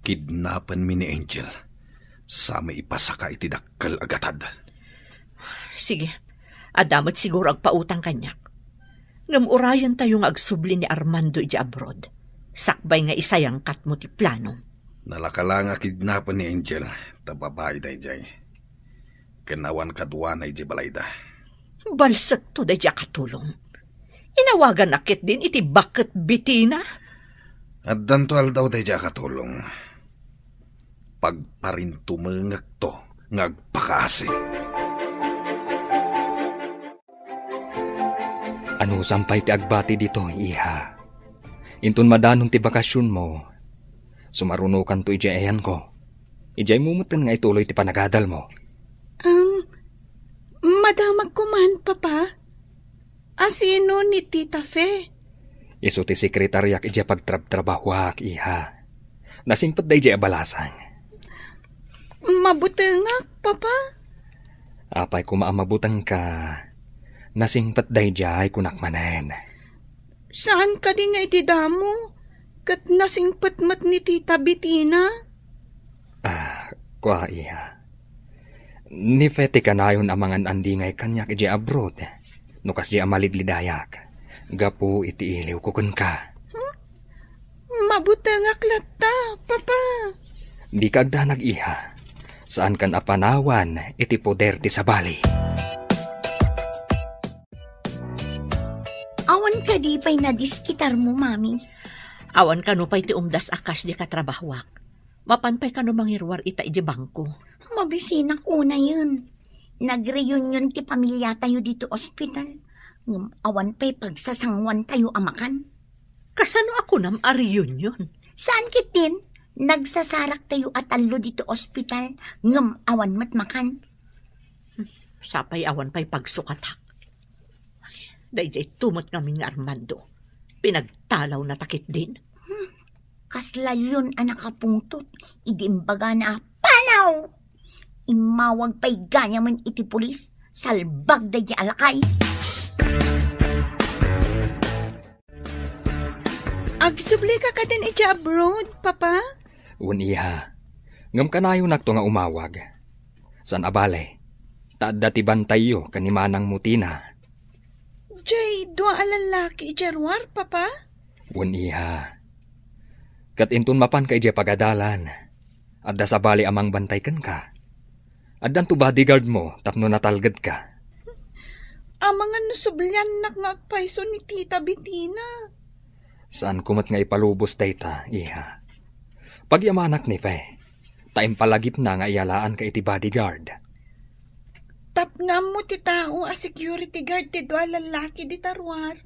kidnapenmi ni Angel. Sami ipasaka iti dakkel a gatad. Sige, adda met siguro agpautang kaniak. Ngem urayentayo nga agsubli ni Armando idiay abroad, sakbay nga isayangkatmo ti planom. Nalaka la nga kidnapen ni Angel, ta babai daydiay. Ken awan kaduana idiay balayda. Balsekto daydiay a katulong. Inawaganak ketdin iti baket Betina? Addanto aldaw daydiay a katulong. Pagparintumengekto nga agpakaasi. Anusam pay ti agbati ditoy, iha. Inton madanon ti bakasionmo, sumarunokanto idiay ayanko. Idiaymo metten nga ituloy ti panagadalmo. Ang madamag ko man, Papa. Asino ni Tita Fe? Isu ti sekretariak idiay pagtrabtrabahoak, iha. Nasingpet daydiay a balasang. Mabutengak, Papa. Apay koma a mabutengka, nasingpet daydiay kunak manen. Saan kadi nga iti damo, ket nasingpet met ni Tita Betina? Ah, kua, iha. Ni Fe ti kanayon a mangan-andingay kaniak idiay abroad, no kasdiay a malidlidayak, gapu iti iliwko kenka. Hmm? Mabutengak latta, Papa. Dika agdanag, iha. Saankan a panawan iti poder ti sabali. Awan kadi pay nadiskitarmo, Mami? Awan kano pay ti umdas a kas di katrabahoak. Mapan pay kano mangiruar ita idiay bangko. Mabisinak unayen. Nagreunion ti pamiliatayo ditoy ospital. Ngem awan pay pagsasanguantayo a makan. Kasano a kunam a reunion? Saan ketdin? Nagsasaraktayo a tallo ditoy ospital, ngem awan met makan. Sapay awan pay pagsukatak. Daydiay tumet ngamin nga Armando. Pinagtalawnata ketdin. Hmm, kasla leon a nakapungtot idi imbagana a, "Panaw!" Immawag pay gayam iti pulis, salbag daydiay a lakay. Agsublika kadin idiay abroad, Papa? Wen, iha. Ngem kanayonakto nga umawag. Saan a bale, ta adda ti bantayyo ken ni manangmo Tina. Diay dua a lallaki idiay ruar, Papa? Wen, iha. Ket inton mapanka idiay pagadalan, Adda sabali a mangbantay kenka. Addanto bodyguard mo tapno natalgedka. Amangan no subliannak nga agpayso ni Tita Betina. Saanko met nga ipalubos dayta, iha. Pagyamanak ni Fe, ta impalagipna nga iyalaanka iti bodyguard. Tapno ammo ti tao a security guard ti dua a lallaki dita ruar.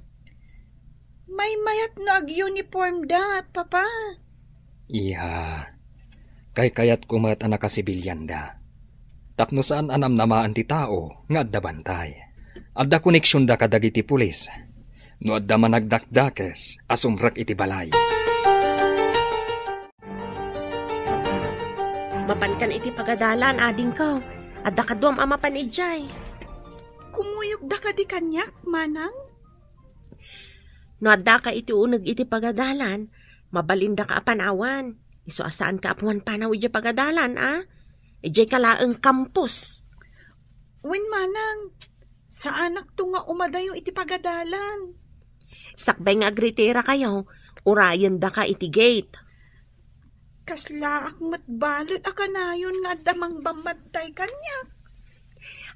Maymayat no ag-uniform da, Papa. Iha, kaykayatko met a nakasibilianda. Tapno saan a namnamaen ti tao nga adda bantay. Adda koneksionda kadagiti pulis. No adda managdakdakes a sumrek iti balay. Mapankan iti pagadalan, adingko. Adda kaduam a mapan idiay. Kumuyogda kadi kaniak, Manang? No addaka iti uneg iti pagadalan, mabalindaka a panawan. Isu a saanka a pumanpanaw idiay pagadalan, a? Idiayka laeng campus. Wen, Manang, saanakto nga umadayo iti pagadalan. Sakbay nga agritirakayo, urayendaka iti gate. Kaslaak met balet a kanayon nga adda mangbambantay kaniak.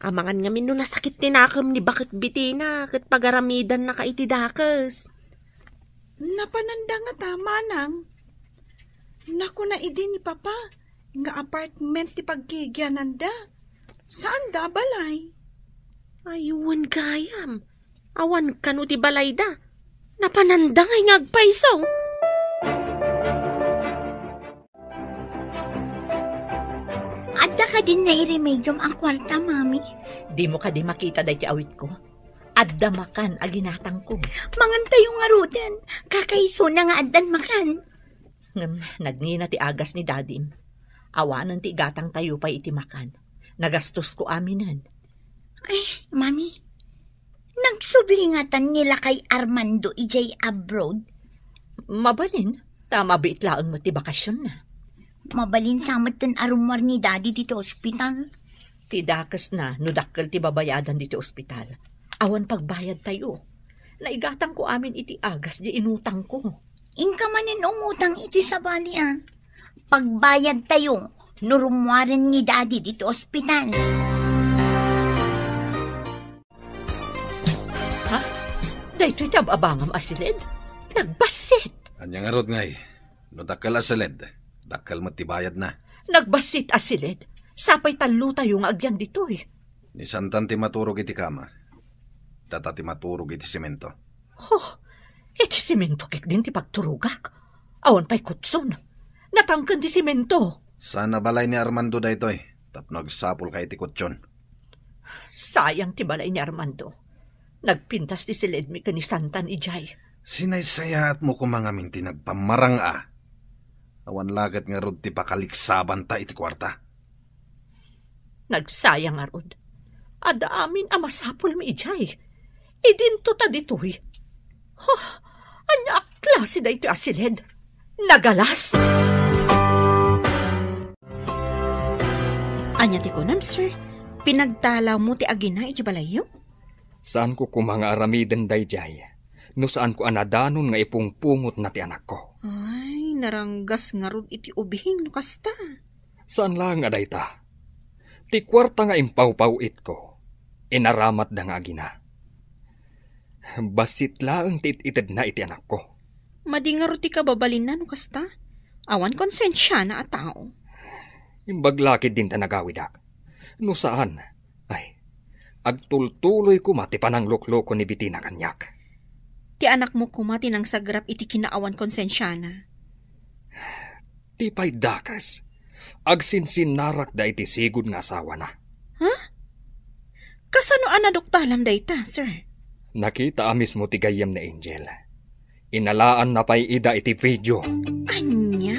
Amangan ngamin no nasakit ti nakem ni Baket Betina ket pagaramidannaka iti dakes. Napananda ngata, Manang? Nakuna idi ni Papa nga apartment ti paggigiananda. Saanda a balay. Ay, wen gayam. Awan kano ti balayda. Napananda ngay nga agpayso. Adda kadin nairemediom a kuarta, Mami? Dimo kadi makita daytoy awitko? Adda makan a ginatangko. Mangantayo ngaruden. Kakaisuna nga addan makan. Ngem nagngina ti agas ni Dadim. Awanen ti igatangtayo pay iti makan. Nagastosko aminen. Ay, Mami, nagsubli ngatan ni lakay Armando idiay abroad? Mabalin, ta mabiit laeng met ti bakasionna. Mabalin sa metten a rummuar ni Daddy ditoy ospital. Ti dakesna no dakkel ti babayadan ditoy ospital. Awan pagbayadtayo. Naigatangko amin iti agas diay inutangko. Inka manen umutang iti sabali, a. Pagbayadtayo no rummuaren ni Daddy ditoy ospital. Ha? Daytoy ti ab-abangam a siled? Nagbassit! Ania ngarud ngay? No dakkel a siled, dakkel met ti bayadna. Nagbassit a siled? Sapay tallotayo nga agyan ditoy. Ni Santan ti maturog iti kama. Data ti maturog iti semento. Oh, iti semento ketdin ti pagturogak. Awan pay kutson. Natangken ti semento. Sana balay ni Armando daytoy, tapno agsapulka iti kutson. Sayang ti balay ni Armando. Nagpintas ti siledmi ken ni Santan idiay. Sinaysayaatmo koma ngamin ti nagpammarang a. Awan la ket ngarud ti pakaliksabanta iti kuarta. Nagsayang ngarud. Adda amin a masapulmi idiay. Idinto ta ditoy. Huh, ania a klase daytoy a siled? Nagalas! Ania ti kunam, sir? Pinagtalawmo ti agina iti balayyo? Saanko koma nga aramiden daydiay, no saanko a nadanon nga ipungpungotna ti anakko. Ay, naranggas ngarud iti ubing no kasta. Saan laeng a dayta. Ti kuarta nga impawpaw-itko, inaramatda nga agina. Bassit laeng ti it-itedna iti anakko. Madi ngarud ti kababalinna no kasta. Awan konsensiana a tao. Imbag la ketdin ta nagawidak. No saan, ay, agtultuloy koma ti pananglukloko ni Betina kaniak. Ti anakmo koma ti nangsagrap iti kinaawan konsensiana. Ti pay dakes, agsinsinnarakda iti sigud nga asawana. Ha? Kasano a naduktalam dayta, sir? Nakita a mismo ti gayyem ni Angel. Inalaanna pay ida iti video. Ania?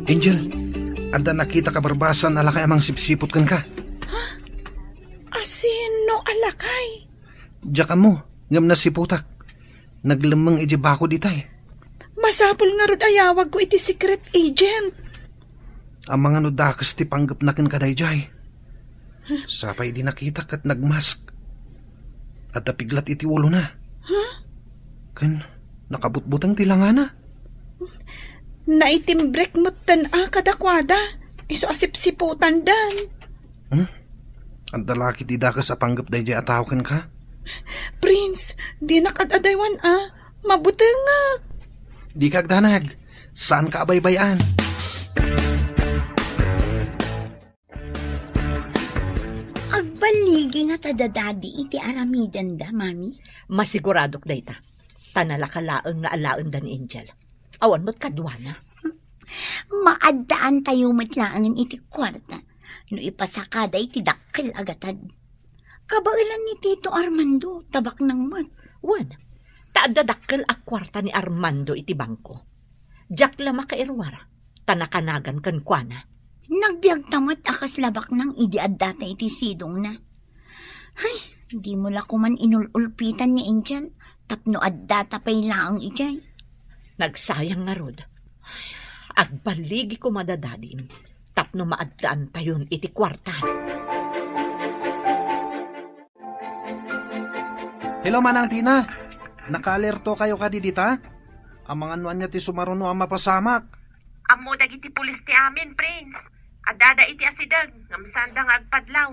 Angel, adda nakita ka barbasan a lakay a mangsipsiput kenka. Asino a lakay? Diak ammo, ngem nasiputak. Naglemmeng idiay bakod itay. Masapul ngarud a yawagko iti secret agent. Amangan no dakes ti panggepna kenka daydiay. Sapay idi nakitak ket nagmask. Adda piglat iti ulona. Huh? Ken nakabutbuteng ti langana. Naitimbrek metten a kadakuada, isu a sipsiputandan. Hmm? Adda la ketdi dakes a panggep daydiay a tao kenka? Prince, dinak ad-adaywan a, mabutengak. Dika agdanag. Saanka a baybay-an. Agballigi ngata da Daddy iti aramidenda, Mami? Masiguradok dayta. Ta nalaka laeng nga alaenda ni Angel. Awan met kaduana. Maaddaantayo met laengen iti kuarta no ipasakada iti dakkel a gatad. Kabaelan ni Tito Armando, tabaknang met. Wen, ta adda dakkel a kuarta ni Armando iti bangko. Diak la makairuar, ta nakanagan kenkuana. Nagbiagta met a kasla baknang idi addata iti sidongna. Ay, dimo la koman inul-ulpitan ni Angel tapno addata pay laeng idiay. Nagsayang ngarud. Agballigi koma da Dadim tapno maaddaantayon iti kuarta. Hello, Manang Tina. Nakaalerto kayo kadi dita? Amangan no ania ti sumaruno a mapasamak. Ammo dagiti pulis ti amin, Prince. Addada iti asideg, ngem saanda nga agpadlaw.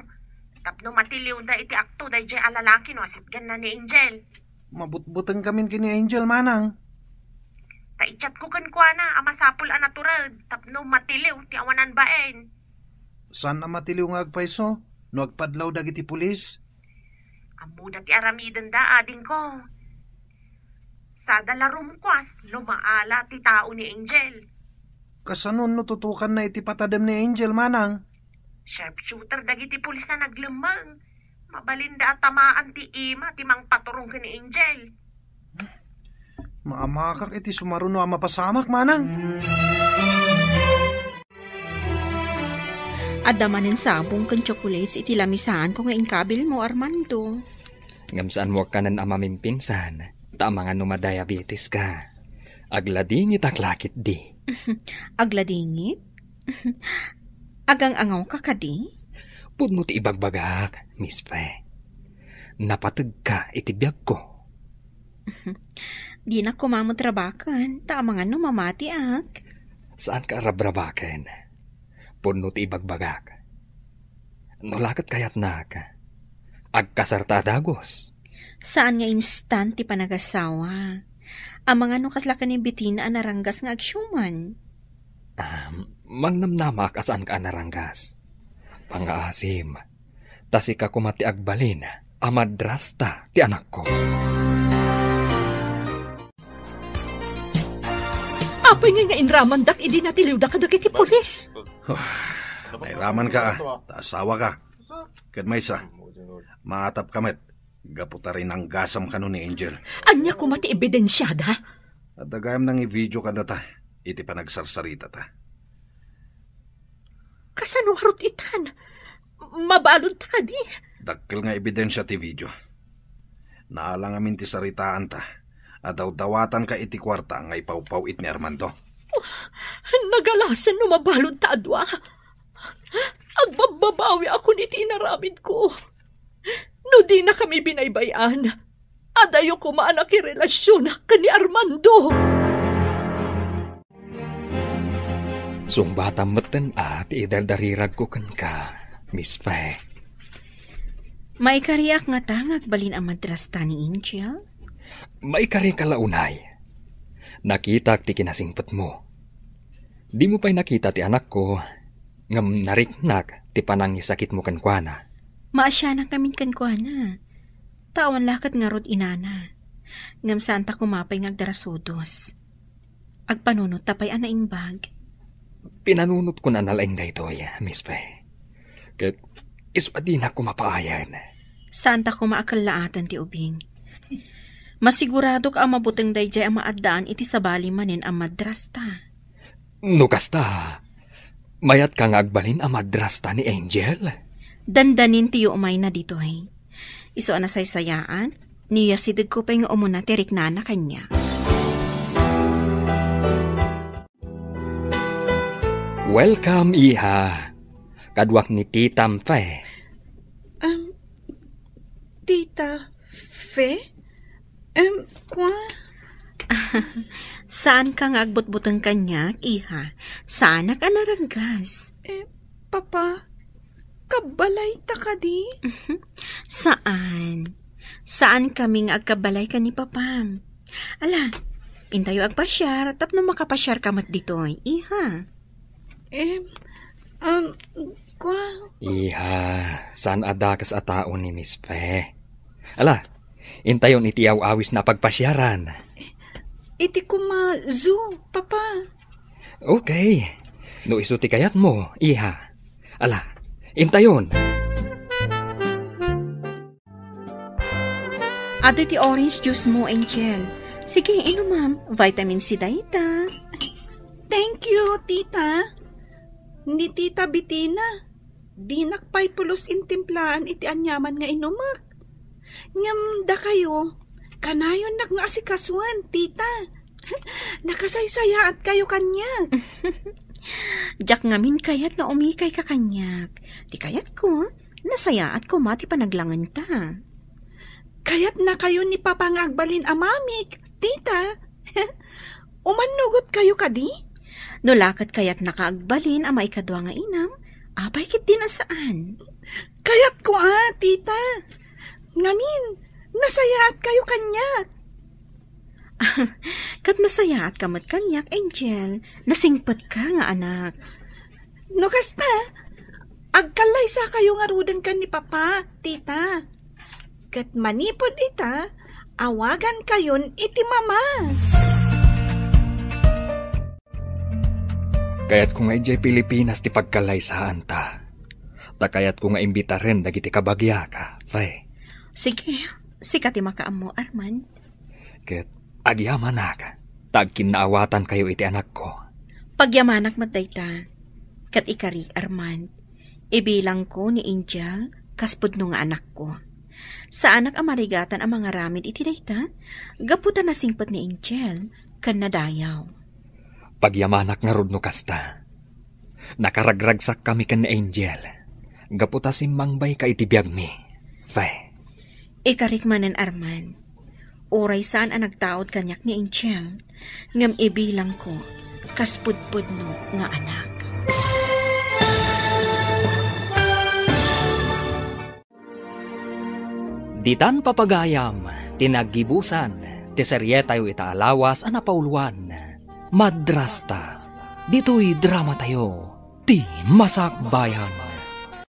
Tapno matiliwda iti akto daydiay a lalaki no asitganna ni Angel. Mabutbuteng kamin ken ni Angel, Manang. Ta i-chatko kenkuana a masapul a natured tapno matiliw ti awanan bain. Saan a matiliw nga agpayso no agpadlaw dagiti pulis? Ammoda ti aramidenda, adingko. Sada la rumkuas no maala ti tao ni Angel. Kasano no tutukanna iti patadem ni Angel, Manang? Sharpshooter dagiti pulis a naglemmeng. Mabalinda a tamaan ti ima ti mangpaturong ken ni Angel. Maamakak iti sumaruno a mapasamak, Manang. Adda manen sabong ken chocolates iti lamisaanko nga inkabilmo, Armando. Ngem saanmo a kanen a mamimpinsan, ta amangan no madiabetes ka. Agladingitak la ketdi. Agladingit? Agang-angawka kadi? Pudno ti ibagbagak, Miss Fe. Napategka iti biagko. Dinak koma met rabaken, ta amangan no mamatiak. Saanka a rabrabaken. Pudno ti ibagbagak. No la ket kayatnak, agkasarta a dagus. Saan nga instant ti panagasawa. Amangan no kasla ken ni Betina a naranggas nga agsiuman. Ah, mangnamnamak a saanka a naranggas. Pangngaasim, ta sika koma ti agbalin a madrasta ti anakko. Apay ngay nga inramandak idi natiliwda kadagiti pulis? Nairamanka, a, ta asawaka. Ket maysa, maatapka met gapu ta rinanggasam kano ni Angel. Ania koma ti ebidensiada? Adda gayam nangivideo kadata iti panagsarsaritata. Kasano ngarud itan? Mabalud ta kadi? Dakkel nga ebidensia ti video. Naala ngamin ti saritaanta a dawdawatanka iti kuarta nga ipawpaw-it ni Armando. Oh, nagalasen no mabalud ta a dua. Agbabbabawi akon iti inaramidko. No dinakami binaybay-an, adayo koma a nakirelasionak ken ni Armando. Sungbatam metten a ti idardariragko kenka, Miss Fe. Maikariak ngata nga agbalin a madrasta ni Angel? Maikarika la unay. Nakitak ti kinasingpetmo. Dimo pay nakita ti anakko, ngem nariknak ti panangisakitmo kenkuana. Maasianak ngamin kenkuana. Ta awan la ket ngarud inana. Ngem saanta koma pay nga agdarasudos. Agpanunotta pay a naimbag. Pinanunotkon a nalaing daytoy, Miss Fe. Ket isu a dinak koma paayen. Saanta koma a kellaatan ti ubing. Masiguradok a mabuteng daydiay a maaddaan iti sabali manen a madrasta. No kasta, mayatka nga agbalin a madrasta ni Angel? Dandanin ti yumayna ditoy. Isu a nasaysayaan, niyasidegko pay nga umuna ti riknana kaniak. Welcome, iha. Kaduak ni Titam Fe. Um, Tita Fe? Em, kua? Saanka nga agbutbuteng kaniak, iha. Saanak a naraggas. Eh, Papa, kabbalayta kadi? Saan. Saankami nga agkabbalay ken ni Papam. Ala, intayo agpasiar tapno makapasiarka met ditoy, iha. Em, um, kwa- Iha, saan a dakes a tao ni Miss Fe. Ala, intayon iti aw-awisna a pagpasiaran. Iti koma zoo, Papa. Okay. No isu ti kayatmo, iha. Ala, intayon. Adu ti orange juice mo, Angel. Sige, inumam. Vitamin C dayta. Thank you, tita. Ni Tita Bitina, dinak pay pulos intimplaan iti aniaman nga inumek. Ngem dakayo, kanayonnak nga asikasuen, tita. Nakasaysayaat kayo kaniak. Diak ngamin kayat nga umikay ka kaniak. Ti kayatko, nasayaat koma ti panaglangenta. Kayatna kayo ni Papa nga agbalin a mamik, tita. Umannugot kayo kadi? No la ket kayatna ka agbalin a maikadua nga inam, apay ketdin a saan? Kayatko a, tita. Ngamin, nasayaat kayo kaniak. Ket nasayaat ka met kaniak, Angel. Nasingpet ka nga anak. No kasta, agkallaysa kayo ngaruden ken ni Papa, tita. Ket manipud ita, awagan kayon iti mama. Kayatko nga idiay Pilipinas ti pagkallaysaanta. Ta kayatko nga imbitaren dagiti kabagiak, Fe. Sige, sika ti makaammo, Arman. Ket agyamanak, ta agkinnaawatankayo iti anakko. Pagyamanak met dayta. Ket ikarik, Armand, ibilangko ni Angel kas pudno nga anakko. Saanak a marigatan a mangaramid iti dayta, gapu ta nasingpet ni Angel ken nadayaw. Pagyamanak ngarud no kasta. Nakaragragsakkami ken ni Angel. Gapu ta simmangbayka iti biagmi, Fe. Ikarik manen, Arman. Uray saan a nagtaud kaniak ni Angel, ngem ibilangko kas pudpudno nga anak. Ditan papagayam ti naggibusan ti serietayo ita a lawas a napauluan, Madrasta. Ditoy dramatayo, ti Masakbayan.